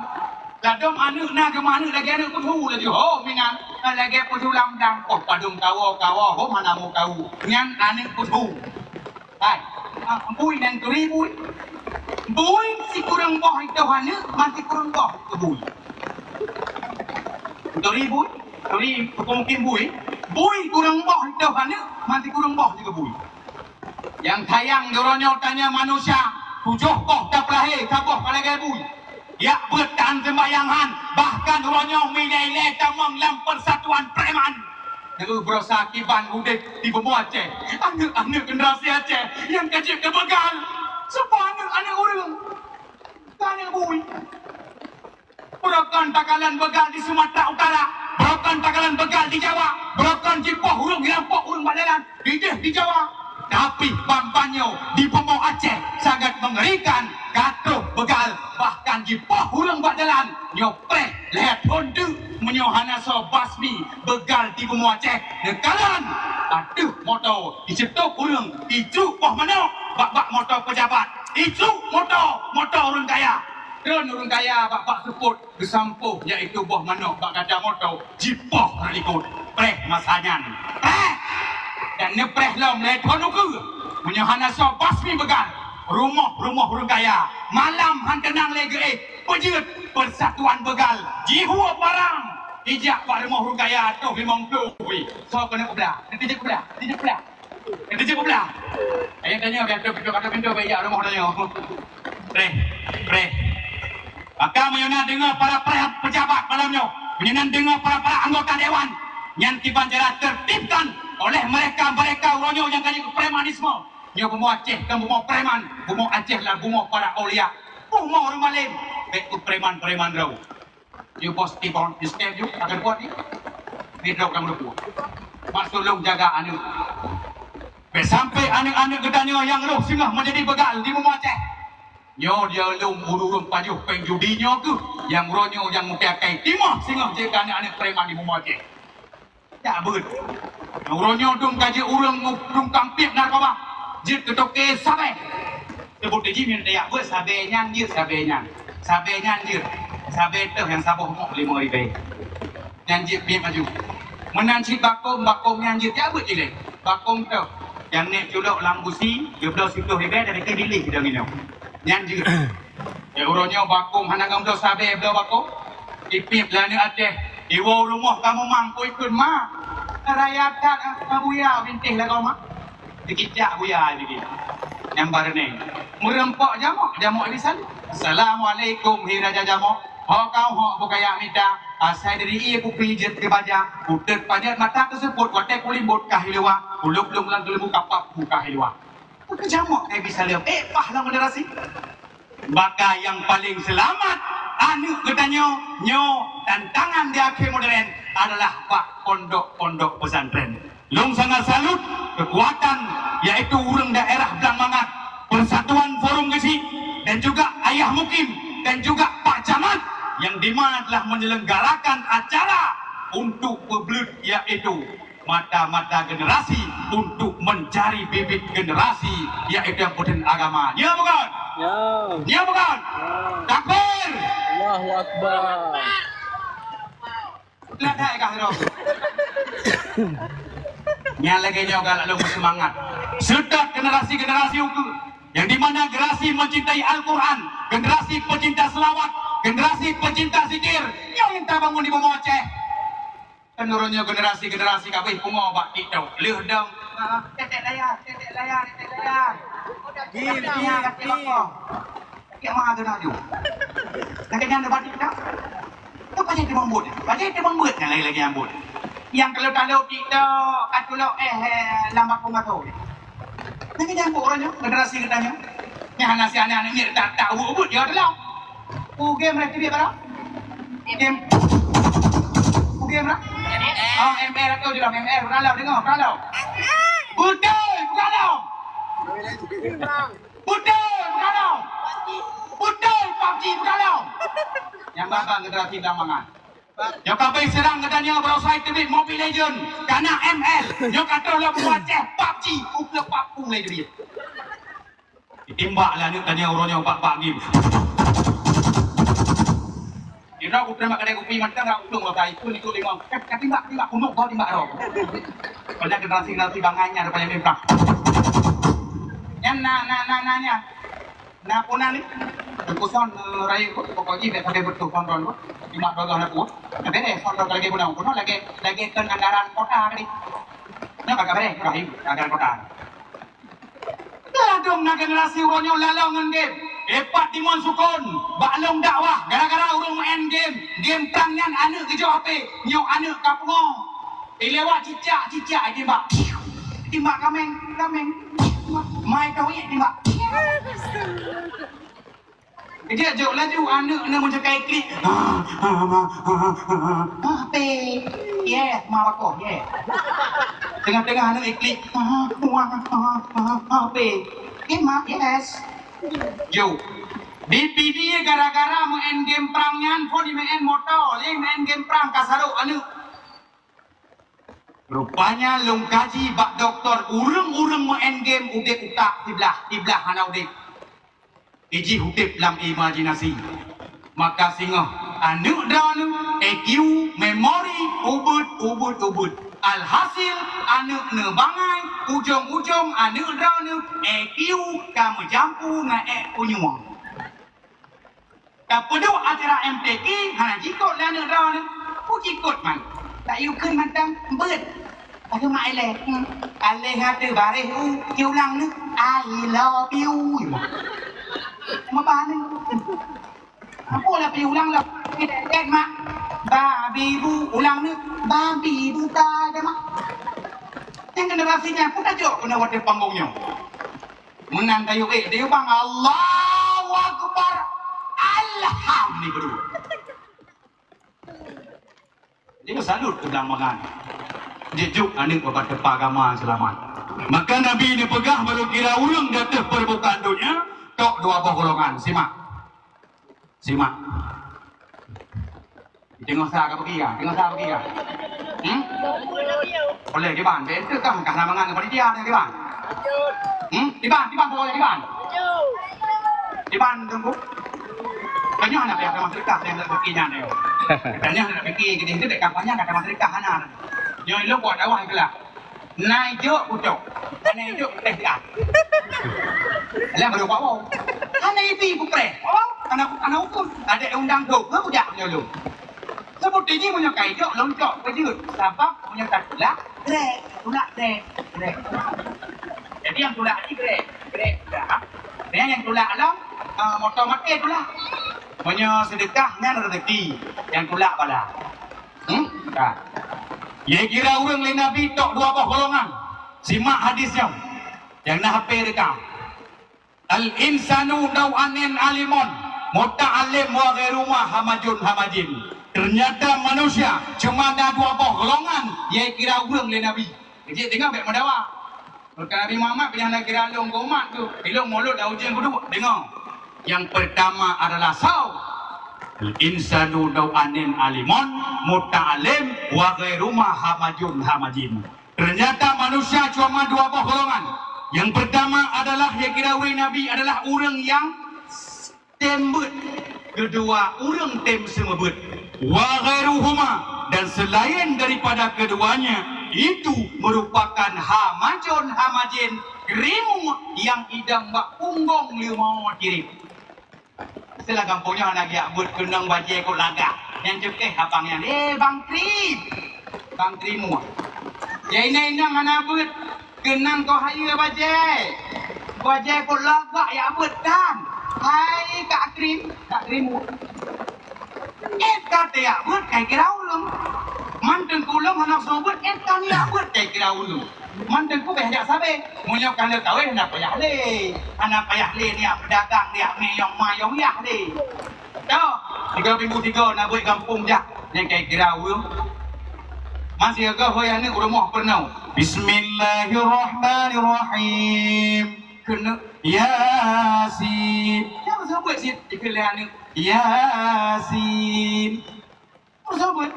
Ladôm aneuëk na geumaneuëk lagée aneuëk peue laju ho minan, lagée peue lam dang, oh padum kawoe-kawoe ho hana meukawu. Nyan aneuëk peue. Hai, ah, bui nyan turi bui. Bui sikureueng boh itôh aneuëk, man sikureueng boh itôh bui. Turi bui, turi peue mungkin bui. Bui kureueng boh itôh aneuëk, man sikureueng boh juga bui. Nyang sayang di uroe nyoe tanyoe manusia, tujoh boh tapeulahé, saboh ka lagée bui. Jak beuet tan seumbahyang han, bahkan uroe nyoe meulée-lée tamong lam persatuan preman. Neu beurasa kiban udeb di bumoe Aceh, aneuëk-aneuëk generasi Aceh nyang ka jeuet keu beugal. Soe po aneuëk-aneuëk ureuëng? Ka aneuëk bui. Beurokon takalon beugal di Sumatera Utara, beurokon takalon beugal di Jawa, beurokon jipoh ureuëng, jirampok ureuëng bak jalan, di deh di Jawa. Tapi ban-ban nyoe di bumoe Aceh sangat mengerikan, ka troh beugal, bahkan jipoh ureuëng bak jalan, nyoe preh lhée thon teuk meunyoe hana soe basmi beugal di bumoe Aceh. Neukalon ateueh moto, jiceutôb ureuëng, jicruk boh manok bak-bak moto peujabat, jicruk moto, moto ureuëng kaya. Treun ureuëng kaya bak-bak seupôt, geusampôh, yaitu boh manok bak gata moto, jipoh rot likot. Preh masa nyan. Preh! Dan neupreh lom lé thon ukeue. Meunyoe hana soe basmi beugal, rumoh-rumoh ureuëng kaya, malam han teunang lé geuéh, peujeuet persatuan beugal, jihuöb barang, jijak bak rumoh ureuëng kaya troh limong ploh. Soe keuneuk peublah? Neuteubiet peublah? Neuteubiet peublah? Neuteubiet peublah? Ayah tanya, biar tu pintu, kata pintu, biar jak rumoh tanya. Preh, preh. Maka meunyoe na deungoe para-para pejabat malam nyoe, meunyoe na deungoe para-para anggota dewan, nyan kiban cara tertibkan oleh mereka-mereka uroe nyoe nyang ka jeuet keu premanisme. Nyoe bumoe Aceh kon bumoe preman, bumoe Aceh lah bumoe para aulia, bumoe ureuëng malem, bék keu preman-preman droe. Nyoe bos Tibon, di step nyoe, akan buat ni. Ni droe ka meulumpur. Maksud lôn jaga aneuëk. Bék sampai aneuëk-aneuëk geutanyoe nyang roh singoh meujadi beugal di bumoe Aceh. Nyoe dia lom ureuëng pajoh péng judi nyoe kheueh nyang uroe nyoe nyang meukai-kai timoh singoh jeuet keu aneuëk-aneuëk preman di bumoe Aceh. Jak beuet. Uroe nyoe dum ka jeuet ureuëng dum ka piep narkoba. Jeuet keu toke sabe. Teubukti jih meunyoe tajak beuet sabe nyan jeuet, sabe nyan. Sabe nyan jeuet. Sabe teuh nyang saboh mok limong ribèe. Nyan jeuet piep laju. Meunan cit bakong, bakong nyan jeuet jak beuet ilée. Bakong teuh. Nyang nèk culok lam gusi, geubloe siplôh ribèe dari keudiléh deungon nyoe. Nyan jeuet. Ya uroe nyoe bakong hana gam bloe sabe bloe bakong. Ipiep lé aneuëk Aceh. Iwoe rumoh kamoe mampu ikheun ma. Raya that, ah, buya bintéh lagoe ma. Dikicak buya dikit. Nyang bareuneng. Meureumpok jamok, jamok disalu. Assalamualaikum, hi raja jamok. Ho kau ho bukaya mita. Asai dari ié kupi jeuet keu baja. Uteut panyöt mata keuseupôt watée kulimbot ka hiluwa. Kulub lung lam geuleumbu kapap buka hiluwa. Peukeuh jamok ngai bisa leueb, eh, paih lom generasi. Maka nyang paleng seulamat aneuëk geutanyoe nyoe tantangan di akhé modern adalah bak pondok-pondok pesantren. Lôn sangat salut kekuatan, yaitu ureuëng daerah Blang Mangat, Persatuan Forum Geuchik, dan juga Ayah Mukim, dan juga Pak Camat, yang di mana telah menyelenggarakan acara untuk peubleut, yaitu mata-mata generasi untuk mencari bibit generasi, yaitu nyang peutheun agama. Ya bukan? Ya. Ya bukan? Ya. Takbir! Allahu Akbar. Lagak kah droe? Nyang lagée nyoe galak lôn beuseumangat. Seutôt generasi-generasi ukeue, yang di mana generasi mencintai Al-Quran, generasi pecinta selawat, generasi pecinta zikir, nyang minta bangun di bumoe Aceh. Kan uroe nyoe generasi-generasi kabeh pungo bak TikTok. Lheueh dong, ah, tetek layar, tetek layar, tetek layar. Gil, gil, gil. Kiak ma geunoe ju. Lagée nyan bak TikTok. Tu pajéh teumeubuet. Pajéh teumeubuet nyan lagée-lagée nyang buet. Nyang kalau talo TikTok, ka tulok, eh, eh, lam bakong-bakong. Lagée nyang buet uroe nyoe, generasi geutanyoe. Nyang hana si aneuk-aneuk miet tak, tak ubit-ubit dia talo. U game lah teubiet barang. Game. U game lah. Oh, M L tu je lah, M L. Bukan lah, dengar, bukan lah. Betul, bukan lah. Beutôi, bukan lom? Beutôi, PUBG bukan lom? Nyang babah generasi Blang Mangat. Nyoe ka bai seurang geutanyoe baroesa teubiet Mobile Legend, kana M L. Nyoe ka troh lom buat ceh PUBG, ukeue PUBG lé teubiet. Timbak lé aneuk tanyoe uroe nyoe bak-bak game. Inoe ku teurimong kadai kupi mantong, rak utung lo kai pun ikut limong. Ka, ka timbak, timbak, kunok kau timbak roh. Banyak generasi-generasi bangai nyan rupanya mimpi. Nyan na, na, na, na, nyan. Na pun na ni. Tengkuson, eh, rayu ku, pokok ji, biar sampai betul kontrol ku. Timbak dua belas aku. Tapi deh, kontrol lagi pun aku. Lagi, lagi ke anggaran kota tadi. Nyoe ka kabareh, rayu, anggaran kota. Ladôm na generasi uroe nyoe lalong ngon game. Epat dimon sukon, bak lôn dakwah, gara-gara ureuëng main game. Game prang nyan aneuk geujok H P, nyoe aneuk ka pungo. Ilewat cicak-cicak timbak. Timbak kameng, kameng. Mai kawin timbak. Dia jok laju aneuk neu meujakai klik. Ha, ha, ha, ha, ha, ha. Apa? Yes, ma bakoh, yes. Tengah-tengah aneuk iklik. Ha, ha, ha, ha, ha, apa? Yes, ma, yes. Jok. Di P D gara-gara main game prang nyan, pun dimain motor, jadi main game prang kasarok aneuk. Rupanya lôn kaji bak doktor, ureuëng-ureuëng main game udeb utak siblah, siblah hana udeb. Ijih udeb lam imajinasi. Maka singoh aneuk droeneuh, E Q, memori, ubit, ubit, ubit. Alhasil, aneuk neubangai, ujong-ujong aneuk droeneuh, E Q ka meujampu ngon ék punyueng. Tapeuduek acara M T Q, hana jikot lé aneuk droeneuh. Ku jikot man. Tak yukon mantong beuet. Aduh mak eleh. Hmm. Aleh hate bareh u, ulang ni. I love you. Mabah ni. Apa lah pi ulang lah. Kita mak. Babi bu ulang ni. Babi buta aja mak. Yang generasinya pun tajok kena wadah panggungnya. Meunan tayue ék, tayue bang, Allahu Akbar. Alhamdulillah. Jadi salut keu Blang Mangat. Jeuet jok aneuk bak teumpat agama seulamat. Maka Nabi neupeugah, barô kira ureuëng di ateueh peurmukaan donya, tok dua boh golongan. Simak. Simak. Teungoh sa ka peugi ka? Teungoh sa peugi ka? Hmm? Boleh diban, ben teu kah, kah na mangan ngon panitia teuh diban. Hmm? Diban, diban, boleh diban. Diban, Teungku. Tanyoe hana payah tamah seudeukah, nyang nak peuki nyan nyoe. Tanyoe hana peuki, jadi teu dek kampanye ka tamah seudeukah hana. Nyoe lôn buat dakwah ikhlaih. Na ijok kucok. Na ijok teh dah. Alah baru bawa. Hana ibi kupreh. Oh, hana, hana hukum. Ada undang tu, ke bujak menyolong. Seperti ni punya kaijok, loncok, kejut. Sabab punya tak tulak, grek. Tulak, grek, grek. Jadi yang tulak ni grek, grek. Dah. Dan yang tulak alam, ah, motor mati tulak. Punya sedekah, nyan rezeki. Yang tulak bala. Hmm? Ka. Ye kira ureuëng lé Nabi tok dua boh golongan. Simak hadis nyoe. Nyang na H P rekam. Al-insanu nau'anin alimon, muta'alim wa ghairu ma hamajun hamajin. Ternyata manusia cuma na dua boh golongan, ye kira ureuëng lé Nabi. Keujiek teungoh bèk meudawa. Kata Nabi Muhammad, "Pih hana kira lôn keu umat keuh. Ilôn mulod lam ujeuen kuduek." Deungoe. Yang pertama adalah saum. Al-insanu dau anin alimun, muta'alim, wa ghairuhuma hamajun hamajin. Ternyata manusia cuma dua boh golongan. Yang pertama adalah yang kira ureueng Nabi adalah ureueng yang tem beuet, kedua ureueng tem seumeubeuet. Wa ghairuhuma, dan selain daripada keduanya, itu merupakan hamajun hamajin, krimuek nyang idong bak punggong leumo cireb. Istilah gampông nyoe hana geujak beuet keunong bajèe kot lagak. Nyang cukéh abang nyan, "Eh, Bang Krim! Bang Krimuek!" Ya inong-inong hana beuet. Keunong kok hayeue bajèe. Bajèe kok lagak jak beuet tan. Hai Kak Krim, Kak Krim. Éh ka teuyak beuet kai kira ulôn. Man teungku lôn hana soe beuet, éh ka nyak beuet kai kira ulôn. Man teungku bèk jak sabé. Meunyoe ka lheueh kawén hana payah lé. Hana payah lé nyak peudagang, nyak miyong mayong yah lé. Toh, tiga minggu tiga na buet gampông jak nyang kai kira ureueng. Masih agak hoi aneuk rumoh peurunoe. Bismillahirrahmanirrahim. Keuneuk Yasin. Siapa sebut sit? Ikut lé aneuk. Yasin. Siapa sebut?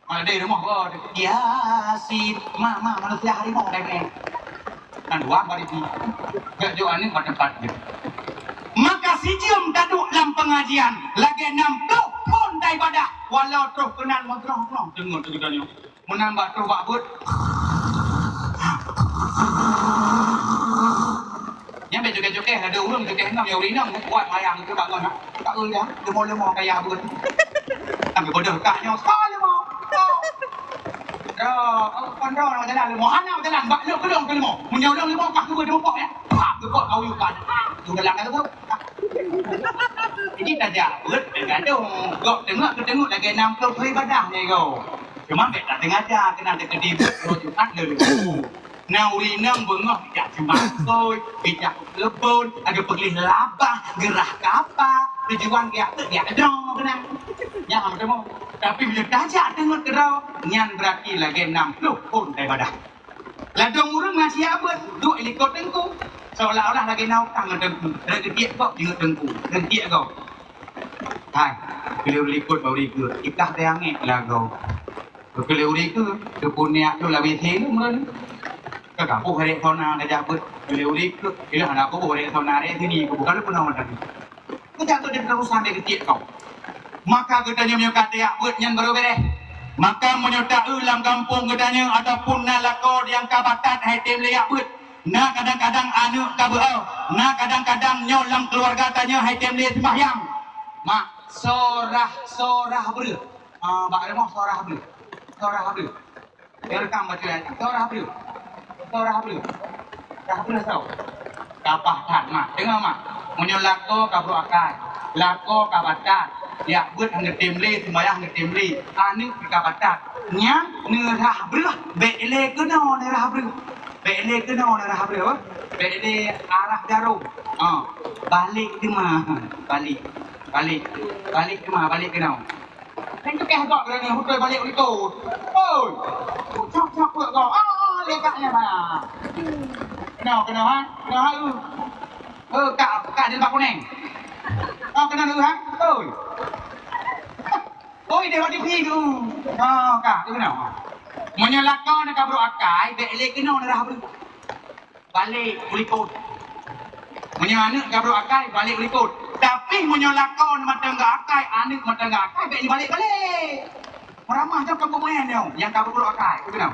Malah dari rumah kau ada. Yasin. Ma, ma, manusia harimau dah ni. Kan dua hari ni. Gak jauh aneuk pada tempat dia. Maka sijeuem taduek lam pengajian lagèe enam puluh thon taibadah, walau troh keunan meugroh-groh deungon teugeutanyong. Meunan bak troh bak beuet. Nyan bèk cukèh-cukèh, ada ureueng cukèh enam, ya ureueng enam, kuat mayang ke bangun, ha? Tak ureueng dah, leumo-leumo kaya beuet. Tapi bodoh kak nyoe, sa leumo. Sa. Dah, oh, pandang orang jalan leumo, hana jalan, bak leumo, leumo. Meunyoe leumo, kah tu dia mupok, ya? Pak, tu kok kau yukan. Tu dalam kata tu. Jadi tajak beuet, gadong. Gok tengok, tengok lagi enam puluh ibadah ni kau. Cuma bèk tak sengaja kena terkedi beuet Jumat leumo. Na ureueng inong beungoh geujak seumakoi, geujak keuleubon, lagèe peugleh labah, geurah kapa, tujuan geujak teuk geujak keudroe keunan. Nyan hana meuteumé. Tapi meunyoe tajak teungeut keudroe, nyan beurati lagèe nam ploh phon ibadah. Ladôm ureueng na siat beuet, duek likot teungku. Seolah-olah lagèe na utang ngon teungku. Reugeudiek gob jingeut teungku, reugeudiek gob. Hai, keu likot bak ureueng likot, itah teuangèk lagoe. Keu lé ureueng keu, keu puniak tu lawét thé lom lôn. Ka kaboh rek sona tajak beuet, keu lé ureueng keu, ilah hana kaboh rek sona rek sini, kaboh kalau pun awak tadi. Keu jak beuet dan urusan dia kecil kau. Maka geutanyoe meunyoe ka tajak beuet nyan baru beres. Maka meunyoe taeu lam gampông geutanyoe ataupun na lakoe nyang ka batat hai tem lé jak beuet. Na kadang-kadang aneuk ka beuet, na kadang-kadang nyoe lam keuluwarga tanyoe hai tem lé seumahyang. Mak, sorah, sorah breueh. Ah, bak rumoh sorah breueh. Sorah breueh. Dia rekam baca ayat. Sorah breueh. Sorah breueh. Sorah breueh tau. Kapah that, mak. Dengar, mak. Meunyoe lakoe ka brok akai. Lakoe ka batat. Jak beuet hana tem lé, seumayang hana tem lé. Aneuk ka batat. Nyan neurah breueh, bèk lé keunoe neurah breueh. Bèk lé keunoe neurah breueh, apa? Bèk lé arah jaroe. Ha. Balek teuma. Balek. Balek. Balek teuma, balek keunoe. Kan tu keh gok lagi beutôi balik itu. Oi. Cok cok buat gok. Ah, lekak nya mana? Kena kena ha. Kena ha. Eh, kak kak di bak kuning. Oh, kena dulu ha. Oi. Oi, dia wadi pi tu. Oh, kak tu kena. Meunyoe lakoe nak kabrok akai, bèk lé keunoe neurah breueh. Balek u likot. Meunyoe aneuk ka brok akai, balek u likot. Tapi meunyoe lakoe mantong gak akai, aneuk mantong gak akai, bèk jibalek-balek. Meuramah jok kampung laén nyoe, nyang ka brok akai, keunoe.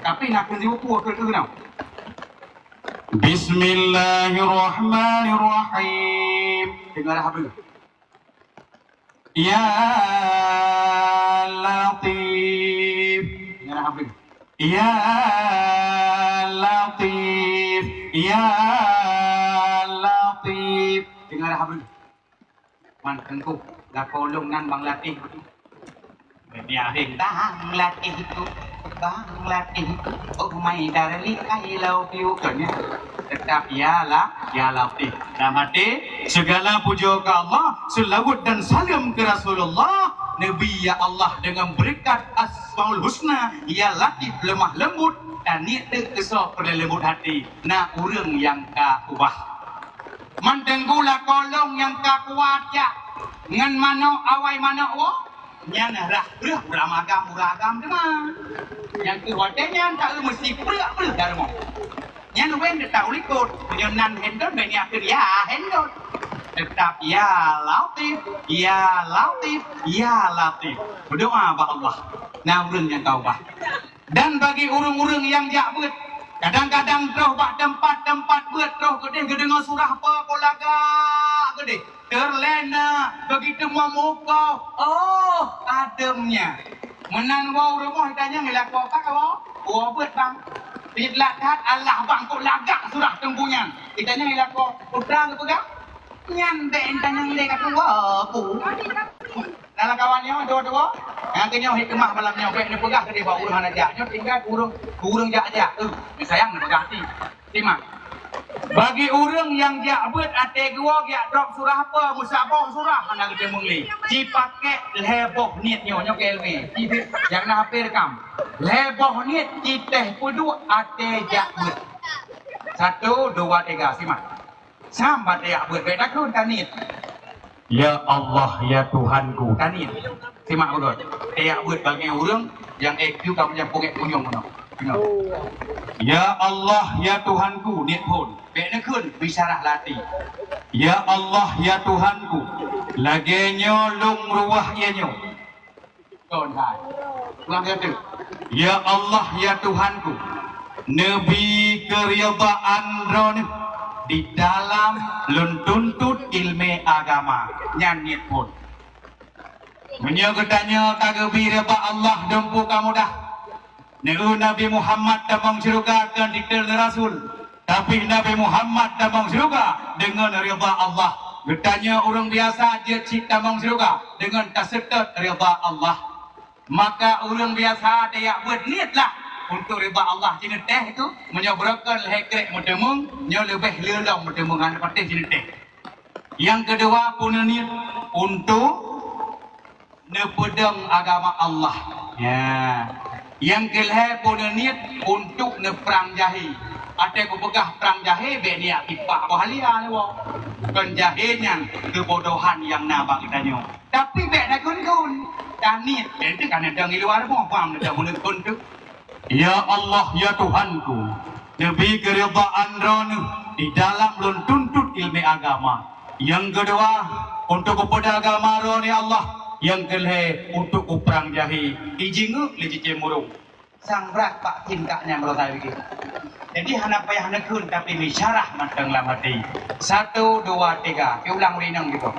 Tapi na keu jiupu keu keunoe. Bismillahirrahmanirrahim. Dengarlah apa? Ya Latif. Dengarlah apa? Ya Latif, ya Latif. Dengarlah apa? Man teungku, lakoe lôn nan Bang Latif. Biarin Bang Latif tu, Bang Latif tu. Oh my darling, I love you. Kan ya? Tetap ya lah, ya Latif. Dalam hati, segala puja ke Allah, selawat dan salam ke Rasulullah. Neubi, ya Allah, deungon beureukat Asmaul Husna, ya Latif, leumah leumbut, taniet teuk keu soe peureulée leumbut hati, na ureuëng nyang ka ubah. Mantong gula kolong nyang ka kuat jak ngon manok awai manok woe, nyan rhah kreueh ureuëng agam, ureuëng agam teuma. Nyang keu watée nyan ka meusti preuek-preuek dalam. Nyan wéng teutap u likot, meunyoe nan hendon, bèk nyan keu ya hendon. Teutap ya Latif, ya Latif, ya Latif. Berdoa bak Allah. Na ureuëng nyang ka ubah. Dan bagi ureuëng-ureuëng nyang jak beuet, kadang-kadang troh bak teumpat-teumpat beuet, troh keudeh geudeungoe surah apa, po lagak keudeh. Terlena, begitu meumukau, oh, ademnya. Meunan woe u rumoh, tanyong ilako ka woe, woe beuet bang. Pit lat that, alah bang, kok lagak surah teungku nyan. Itanyong ilako, putra geupeugah, nyan bèk tanyong lé ka tuwoe, bu. Nah, kawan nyoe, dua-dua. Nyang keunyoe hikmah malam nyoe, bèk neupeugah keudeh bak ureuëng hana jak. Nyoe tinggai ureuëng, ureuëng jak-jak. Eh, sayang neupeugah hati. Simak. Bagi ureuëng nyang jak beuet até geuwoe, jak drop surah apa, meusaboh surah hana geuteumeung lé. Ci pakék lhèe boh niet nyoe, nyoe keu ileumèe. Ci, nyang na H P rekam. Lhèe boh niet ci teh peuduek até jak beuet. Satu, dua, tiga, simak. Sambat jak beuet, bèk takheun, taniet. Ya Allah, ya Tuhanku, taniet. Simak beugöt. Jak beuet bagi ureuëng nyang I Q ka meunyampung ék punyueng meunoe. Ingat. Ya Allah, ya Tuhanku, niet phon. Bèk neukheun, bisyarah lati. Ya Allah, ya Tuhanku, lagèe nyoe lôn meuruwah ié nyoe. Kon hai. Ulang keu teuk. Ya Allah, ya Tuhanku, neubi keuridaan Droeneuh di dalam lôn tuntot ileumèe agama. Nyan niet phon. Meunyoe geutanyoe ka geubi rida Allah, dum peue ka mudah. Neu Nabi Muhammad tamong syeuruga kon titel rasul, tapi Nabi Muhammad tamong syeuruga deungon rida Allah. Geutanyoe ureuëng biasa jeuet cit tamong syeuruga deungon taseutôt rida Allah. Maka ureuëng biasa tajak beuet nietlah untuk rida Allah. Jineuteh itu, meunyoe beurokon lhèe krek meuteumeung, nyoe leubeh le lom meuteumeung, hana patéh jineuteh. Nyang keudua, peuneuniet untuk neupeudong agama Allah. Ya. Nyang keulhèe, peuneuniet untuk neuprang jahé. Até kupeugah prang jahé, bèk niat tipak boh halia nyoe. Kon jahé nyan keubodohan nyang na bak geutanyoe. Tapi bèk takheun-kheun. Taniet, bèk teuka neudong di luwa rumoh, bang neudong meuneukeun tu. Ya Allah, ya Tuhanku, neubi keuridaan Droeneuh di dalam lôn tuntot ileumèe agama. Nyang keudua, untuk kupeudong agama Droeneuh, ya Allah. Nyang keulhèe, untuk kuprang jahé, ijingeuk lé cicém burông. Sang brat bak tingkat nyang beurasa bigih. Jadi hana payah neukheun, tapi meusyarah mantong lam hati. Satu, dua, tiga. Oke, ulang ulang gitu.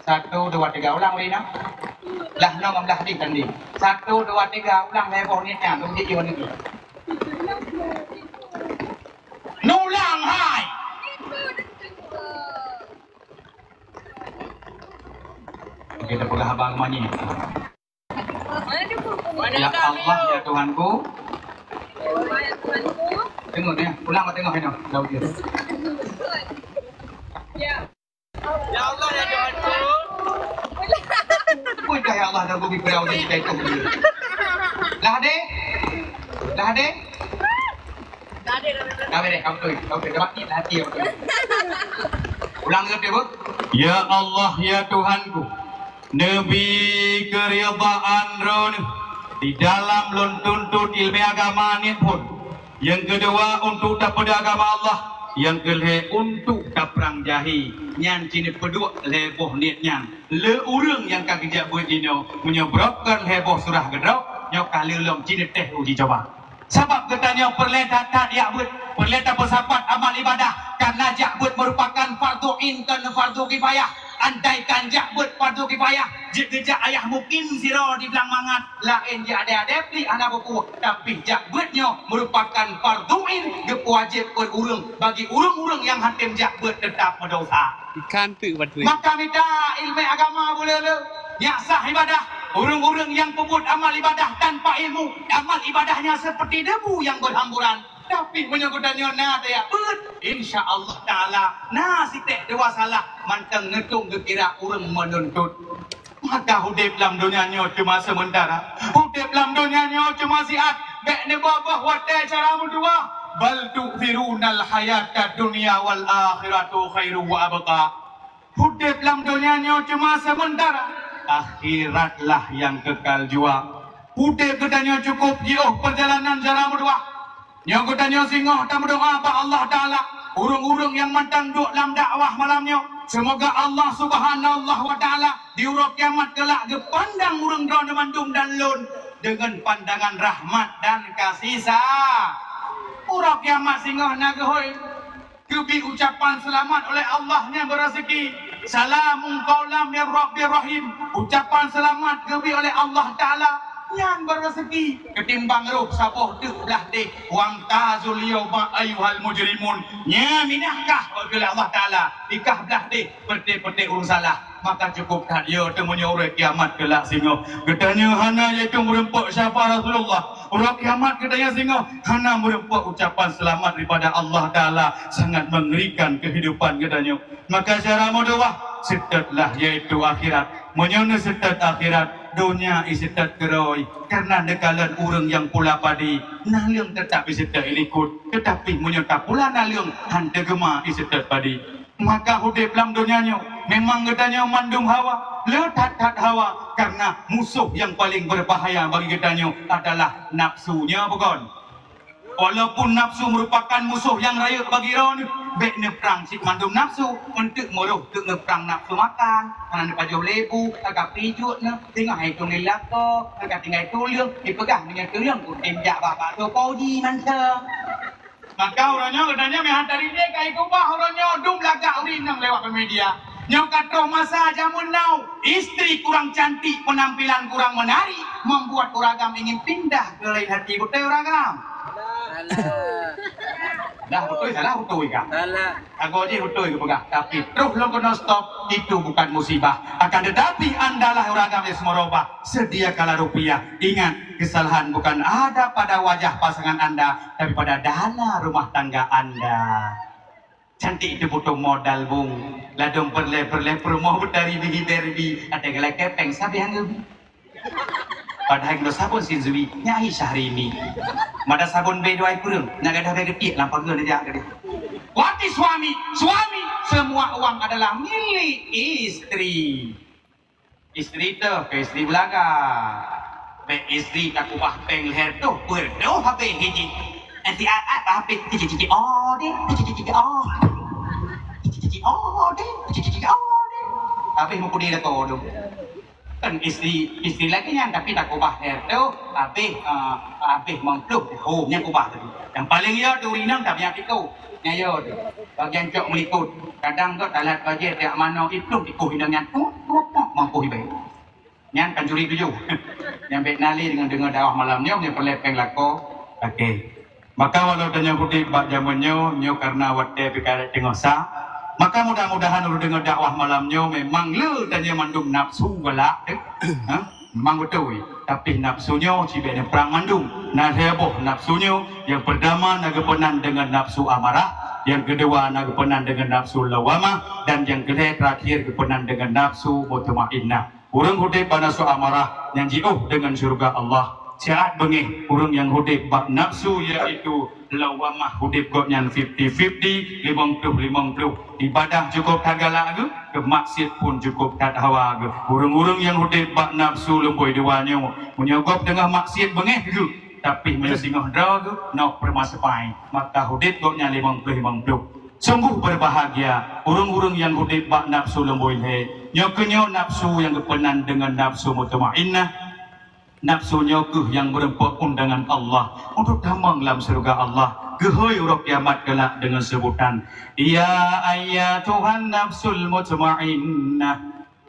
Satu, dua, tiga. Ulang ulang. Lah nong, lah di tadi. Satu, dua, tiga. Ulang heboh ni nyang tu di iwan itu. Nulang hai. Oke, kita pegang abang mani. Ya Allah, ya Tuhanku. Tengok ni, ulang tengok ni. Jauh dia. Ya Allah, ya Tuhanku. Pun dah ya Allah, dah bagi berau jadi kaitu. Dah deh? Dah deh? Dah deh, dah deh. Dah deh, kau betul, kau betul. Dah mati hati kau betul. Ulang lagi, Bu. Ya Allah, ya Tuhanku. Neubi keuridaan Droeneuh di dalam lôn tuntot ileumèe agama niet phon. Nyang keudua, untuk tapeudong agama Allah. Nyang keulhèe, untuk taprang jahé. Nyan cit neupeuduek lhèe boh niet nyan. Le ureuëng nyang ka geujak beuet jinoe, meunyoe brok kon lhèe boh surah geudrop, nyoe ka le lom cit neuteh uji coba. Sabab geutanyoe peureulèe that-that jak beuet, peureulèe tapeusapat amal ibadah, karena jak beuet meurupakan fardhu ain kon fardhu kifayah. Andaikan jak beuet fardhu kifayah, jeuet geujak ayah mukim sidroe di Blang Mangat, laén jak adé-adé plik hana peue-peue, tapi jak beuet nyoe meurupakan fardhu ain, geupeuwajéb keu ureuëng, bagi ureuëng-ureuëng nyang hantom jak beuet teutap meudesya. Ikan tu batu. Maka mita ileumèe agama buleue-leue, nyak sah ibadah. Ureuëng-ureuëng nyang peubuet amal ibadah tanpa ilmu, amal ibadahnya seperti debu yang berhamburan. Tapi meunyoe geutanyoe na tajak beuet, insya Allah Taala na sitek dua salah mantong neutong geukira ureuëng meununtot. Maka udeb lam donya nyoe cuma sementara. Udeb lam donya nyoe cuma siat. Bék neuboh-boh watée cara meutuwah. Bal tu'thirunal hayatad dunya wal akhiratu khairu wa abqa. Udeb lam donya nyoe cuma sementara. Akhiratlah nyang kekal jua. Udeb geutanyoe cukup jiôh peurjalanan cara meutuwah. Nyoe geutanyoe singoh tameudoa bak Allah Taala, ureuëng-ureuëng nyang mantong duek lam dakwah malam nyoe, seumoga Allah Subhanahu wa Taala di uroe kiamat keulak geupandang ureuëng droeneuh mandum dan lôn deungon pandangan rahmat dan kasih sa-, uroe kiamat singoh na geuhôi geubri ucapan seulamat oleh Allah nyang beuraseuki. Salamun qaulam mir Rabbir Rahim. Ucapan seulamat geubri oleh Allah Taala nyang beuraseuki. Keutimbang roh saboh teuk blah deh. Wamtazul yauma ayyuhal mujrimun. Nyan minah kah oleh Allah Taala. Dikah blah deh peuté-peuté ureuëng salah. Maka cukup that yo teumanyong uroe kiamat keulak singoh. Geutanyoe hana yaitu meureumpok syafaat Rasulullah. Uroe kiamat geutanyoe singoh hana meureumpok ucapan seulamat daripada Allah Taala, sangat mengerikan kehidupan geutanyoe. Maka cara meudoa, seutôt lah yaitu akhirat. Meunyoe neuseutôt akhirat, donya iseutôt keurôi. Karena neukalon ureuëng nyang pula padi, naleueng teutap iseutôt ilikot. Teutapi meunyoe tapula naleueng, han teugeuma iseutôt padi. Maka udeb lam donya nyoe memang geutanyoe mandum hawa, le that-that hawa, karena musoh nyang paleng beubahaya bagi geutanyoe adalah nafsu nyoe bukan. Walaupun nafsu merupakan musoh nyang rayeuk bagi droeneuh, bék neuprang cit mandum nafsu, eunteuk meurôh teuk neuprang nafsu makan, hana neupajoh lebu, ka pijuet neuh, teungoh hai tueng lilako, ka tinggai tuleueng, dipeugah meunyoe tuleueng udeb jak bak bakso Fauzi mantong. Maka uroe nyoe geutanyoe meuhan tari lé ka ikubah uroe nyoe dum lagak ureuëng inong lewat media. Nyoe ka troh masa jameun now, istri kurang cantik, penampilan kurang menarik, membuat uragam ingin pindah ke lain hati. Beutôi uragam? Salah. Dah beutôi salah beutôi kan? Salah. Aku aja beutôi ke pegang. Tapi terus lo kena stop, itu bukan musibah. Akan tetapi andalah uragam yang semeroba, sediakanlah rupiah. Ingat, kesalahan bukan ada pada wajah pasangan anda, tapi pada dana rumah tangga anda. Cantik itu butuh modal, Bung. Ladom perle-perle, perumoh beutari bibi berbi, ada gelai kepeng sabe hangeu. Padahai guna sabon Sinzui, nyai Syahrini. Mada sabon be dua kureueng, nak gadah be getiek lam pageue neujak gadeh. Wati suami, suami, semua uang adalah milik istri. Istri teuh keu istri beulaga. Bék istri takubah péng lhèe tôh, peuet tôh habéh hiji. Nanti aat habéh, cici-cici oh deh, cici-cici oh. Cici-cici oh deh, cici-cici oh deh. Habéh meukeudeh lakoe dong. Kan istri, istri lagèe nyan, tapi takubah lhèe tôh, habéh, ah, habéh meuplôh. Oh, nyan kubah tadi. Nyang paleng yo teuh ureueng inong, tapi nyang piko. Nyan yo teuh. Bagian cok meulikot. Kadang tu talat bajèe tiep manoe iplôh tikoh inong nyan. Tup, tup, tup, mampu ibai. Nyan kan curi tujoh. Nyang bèk na lé deungon deungö dakwah malam nyoe, nyang peureulèe péng lakoe. Oke. Maka walau tanyoe udép bak jameun nyoe, nyoe karena watèe pih ka teungoh sa. Maka mudah-mudahan ureueng deungö dakwah malam nyoe memang le tanyoe mandum nafsu galak teuh. Ha? Memang beutôi. Tapi nafsu nyoe cibèk neuprang mandum. Na lhèe boh nafsu nyoe, nyang peurtama na geupeunan deungon nafsu amarah, nyang keudua na geupeunan deungon nafsu lawamah, dan nyang keulhèe terakhir geupeunan deungon nafsu mutmainnah. Ureueng udép bak nafsu amarah nyang jiôh deungon syeuruga Allah. Siat beungéh ureueng nyang udép bak nafsu, yaitu lawamah, udép gobnyan fifty fifty, limong ploh limong ploh. Ibadah cukôp that galak geuh, keu maksiet pun cukôp that hawa geuh. Ureueng-ureueng nyang udép bak nafsu lumbôi dua nyoe, meunyoe gob teungoh maksiet beungéh geuh, tapi meunyoe singoh droe geuh, nyoe peumaseupai, maka udép gobnyan limong ploh limong ploh. Sungguh berbahagia ureueng-ureueng nyang udép bak nafsu lumbôi lhèe. Nyoe keuh nyoe nafsu nyang geupeunan deungon nafsu mutmainnah. Nafsu nyoe keuh nyang meureumpok undangan Allah untuk tamong lam syeuruga Allah. Geuhôi uroe kiamat galak deungon seubutan, "Ya ayyatuhan nafsul mutmainnah,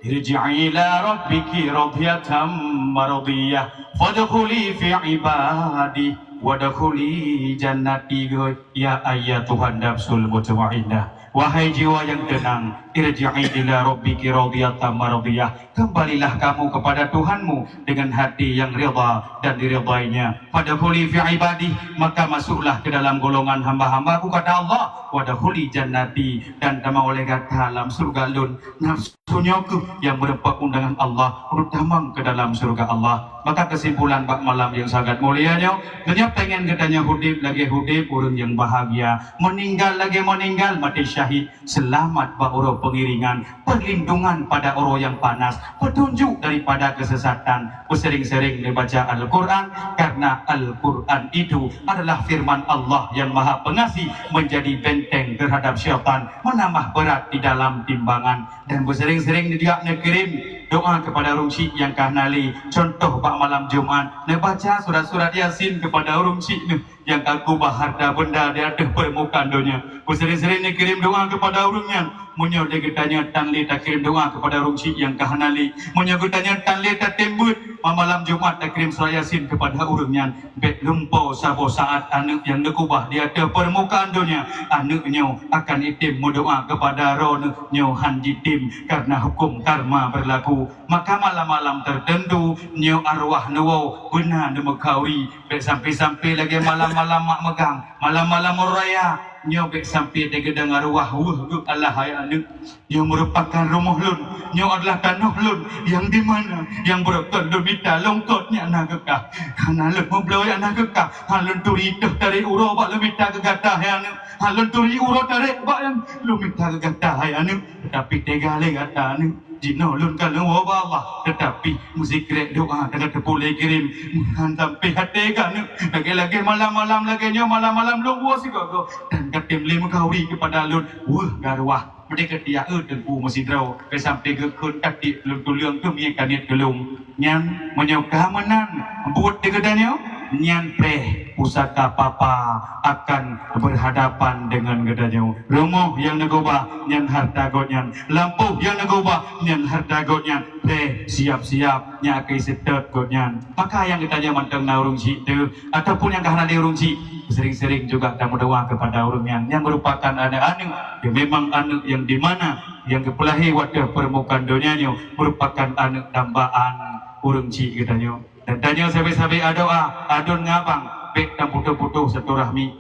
irji'i ila rabbiki radhiyatan mardhiyah, fadkhuli fi ibadi, wadkhuli jannati." Geuhôi, "Ya ayyatuhan nafsul mutmainnah, wahai jiwa nyang teunang, "Irji'i ila rabbiki radiyatan mardiyah." Kembalilah kamu kepada Tuhanmu dengan hati yang rida dan diridainya. "Fadkhuli fi ibadi," maka masuklah ke dalam golongan hamba-hambaku, kata Allah. "Wadkhuli jannati," dan tamong oleh gata lam surga Lôn. Nafsu nyoe keuh yang meureumpok undangan Allah untuk tamong ke dalam surga Allah. Maka kesimpulan bak malam yang sangat mulia nyoe, meunyoe pengen geutanyoe udeb lagée udeb ureuëng yang bahagia, meninggal lagée meninggal maté syahid, seulamat bak uroe pengiringan, perlindungan pada uroe yang panas, petunjuk daripada kesesatan, beusering-sering neubaca Al-Quran, karena Al-Quran itu adalah firman Allah yang Maha Pengasih, menjadi benteng terhadap syaitan, menambah berat di dalam timbangan. Dan beusering-sering juga neukirim doa kepada ureuëng syik nyang ka hana lé. Contoh, bak malam Jumat, neubaca surat-surat Yasin kepada ureuëng syik neuh nyang ka keubah harta benda di ateueh permukaan donya. Beusering-sering neukirim doa kepada ureuëng nyan. Meunyoe lé geutanyoe tan lé takirim doa kepada ureuëng syik nyang ka hana lé, meunyoe geutanyoe tan lé tatem beuet, ma-, malam Jumat takirim surat Yasin kepada ureuëng nyan. Bék lumpo saboh saat aneuëk nyang neukeubah di ateueh permukaan donya. Aneuëk nyoe akan item meudoa kepada droeneuh, nyoe han jitem karena hukum karma berlaku. Maka malam-malam tertentu nyoe arwah neuwoe beuna neumeukauri. Bék sampai-sampai lagée malam-malam mak meugang, malam-malam raya. Nyoe bék sampai teugeudang arwah weueh geuh Allah hai aneuëk. Nyoe merupakan rumoh lôn, nyoe adalah tanoh lôn, nyang di mana nyang beureukat lôn mita lôn kot nyan na geukah. Hana lôn meubloe nyan na geukah, hana lôn turi teuh tarek uroe bak lôn mita keu gata hai aneuëk, hana lôn turi uroe tarek bak nyang lôn mita keu gata hai aneuëk. Tetapi teuga lé gata aneuëk, jinoe lôn ka lôn woe bak Allah, tetapi meusikrek doa dan teupeu lé kirim, meuhan sampai até gata aneuëk. Lagée-lagée malam-malam lagée nyoe, malam-malam lôn woe sigoe-goe dan katem lé meukauri kepada lôn weueh geuh arwah. Meudeh keutia, eu Teungku meusidroe, bék sampai geukheun katik tuleueng-tuleueng keu miet kaniet tuleueng. Nyan meunyoe ka meunan buet di geutanyoe, nyan preh pusaka papa akan berhadapan dengan geutanyoe. Rumoh nyang neukeubah, nyan harta gobnyan. Lampôh nyang neukeubah, nyan harta gobnyan. Preh siap-siap, nyan akai seutôt gobnyan. Maka nyang geutanyoe mantong na ureuëng syik teuh, ataupun nyang ka hana lé ureuëng syik, sering-sering juga tameudoa kepada ureuëng nyan, nyang merupakan aneuëk-aneuëk, yang memang aneuëk yang di mana yang geupeulahé watée permukaan donya nyoe merupakan aneuëk dambaan ureuëng syik geutanyoe. Dan tanyoe sabe-sabe adoa, aduen ngon abang, bék taputoh-putoh silaturahmi.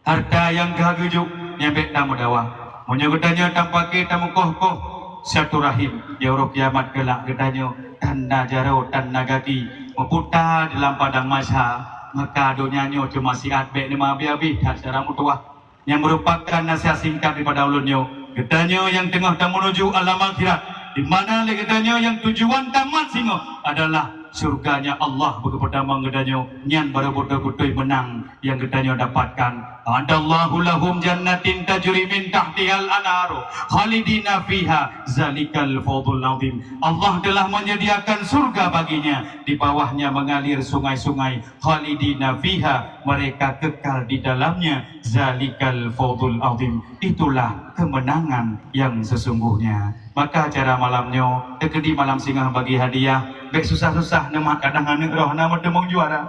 Harta nyang ka geujok, nyan bék tameudawa. Meunyoe geutanyoe tapaké tameukoh-koh silaturahim, di uroe kiamat keulak geutanyoe tan na jaroe, tan na gaki, meuputa di lam padang mahsyar, maka donya nyoe cuma siat bék neuma abéh-abéh that cara meutuwah. Nyang merupakan nasihat singkat daripada ulôn nyoe, geutanyoe nyang teungoh tameunuju alam akhirat, di mana lé geutanyoe nyang tujuan tamat singoh adalah syurganya Allah beugeupeutamong geutanyoe, nyan barô beutôi-beutôi meunang nyang geutanyoe dapatkan. A'adallahu lahum jannatin tajri min tahtihal anharu khalidina fiha zalikal fawzul azim. Allah telah menyediakan surga baginya, di bawahnya mengalir sungai-sungai, khalidina fiha, mereka kekal di dalamnya, zalikal fawzul azim. Itulah kemenangan yang sesungguhnya. Maka acara malam nyoe, teukeudi malam singoh bagi hadiah, bék susah-susah neumat kadang aneuëk roh na meuteumong juara.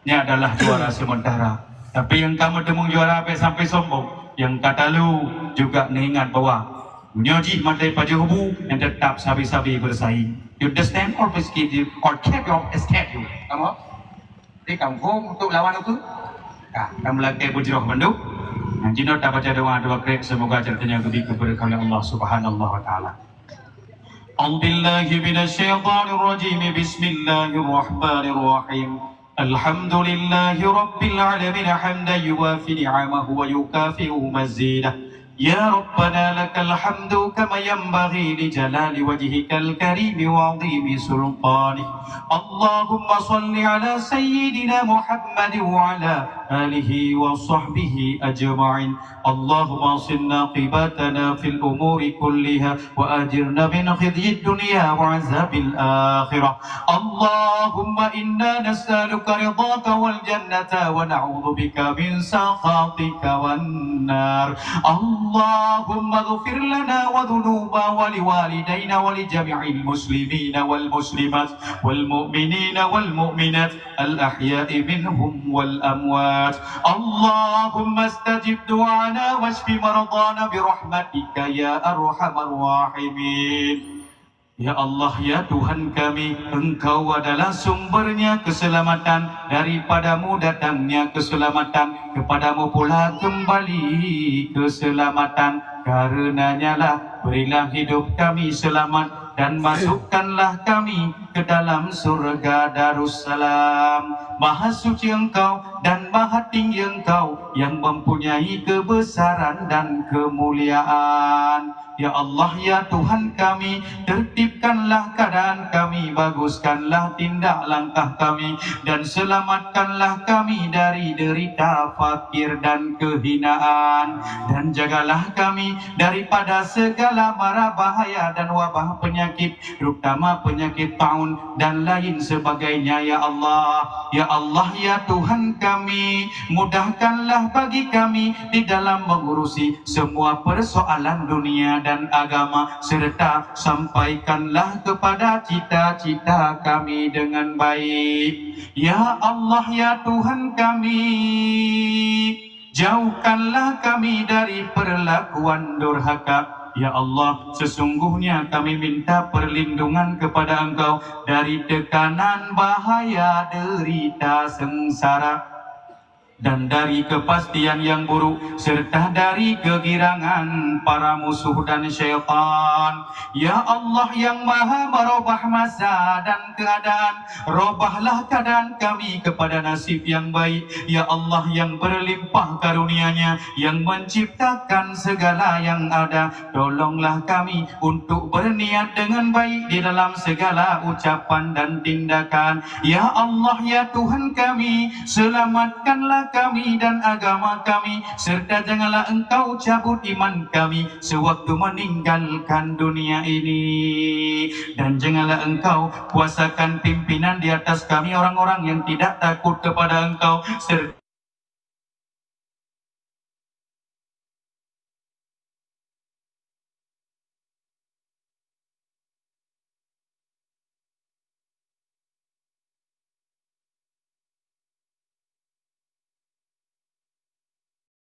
Nyan adalah juara sementara. Tapi nyang ka meuteumong juara bék sampai sombong. Nyang ka talu juga neuingat bahwa meunyoe jih maté pajoh bu, nyang tetap sabe-sabe bersaing. You understand? Always keep you, or keep your step you. Kamu? Di kampung untuk lawan aku. Ka, kamu lagi bujroh bandum. Nah, jinoe tabaca doa dua kali, semoga ceritanya lebih keberkahan oleh Allah Subhanahu wa Ta'ala. أعوذ بالله من الشيطان الرجيم. بسم الله الرحمن الرحيم. الحمد لله رب العالمين، حمدا يوافي نعمه ويكافئ مزيده. يا ربنا لك الحمد كما ينبغي لجلال وجهك الكريم وعظيم سلطانك. اللهم صل على سيدنا محمد وعلى آله وصحبه أجمعين. اللهم أحسن عاقبتنا في الأمور كلها وأجرنا من خزي الدنيا وعذاب الآخرة. اللهم إنا نسألك رضاك والجنة ونعوذ بك من سخطك والنار. اللهم اللهم اغفر لنا وذنوبنا ولوالدينا ولجميع المسلمين والمسلمات والمؤمنين والمؤمنات الأحياء منهم والأموات. اللهم استجب دعانا واشف مرضانا برحمتك يا أرحم الراحمين. Ya Allah, ya Tuhan kami, Engkau adalah sumbernya keselamatan, daripadamu datangnya keselamatan, kepadamu pula kembali keselamatan. Karenanyalah, berilah hidup kami selamat dan masukkanlah kami ke dalam surga Darussalam. Maha suci Engkau dan maha tinggi Engkau yang mempunyai kebesaran dan kemuliaan. Ya Allah, ya Tuhan kami, tertibkanlah keadaan kami, baguskanlah tindak langkah kami, dan selamatkanlah kami dari derita, fakir, dan kehinaan. Dan jagalah kami daripada segala mara bahaya dan wabah penyakit, terutama penyakit taun dan lain sebagainya, ya Allah. Ya Allah, ya Tuhan kami, mudahkanlah bagi kami di dalam mengurusi semua persoalan dunia dan agama, serta sampaikanlah kepada cita-cita kami dengan baik. Ya Allah, ya Tuhan kami, jauhkanlah kami dari perlakuan durhaka. Ya Allah, sesungguhnya kami minta perlindungan kepada Engkau dari tekanan bahaya derita sengsara, dan dari kepastian yang buruk, serta dari kegirangan para musuh dan syaitan. Ya Allah yang Maha merubah masa dan keadaan, robahlah keadaan kami kepada nasib yang baik. Ya Allah yang berlimpah karunia-Nya, yang menciptakan segala yang ada, tolonglah kami untuk berniat dengan baik di dalam segala ucapan dan tindakan. Ya Allah, ya Tuhan kami, selamatkanlah kami dan agama kami, serta janganlah Engkau cabut iman kami sewaktu meninggalkan dunia ini. Dan janganlah Engkau kuasakan pimpinan di atas kami orang-orang yang tidak takut kepada Engkau, serta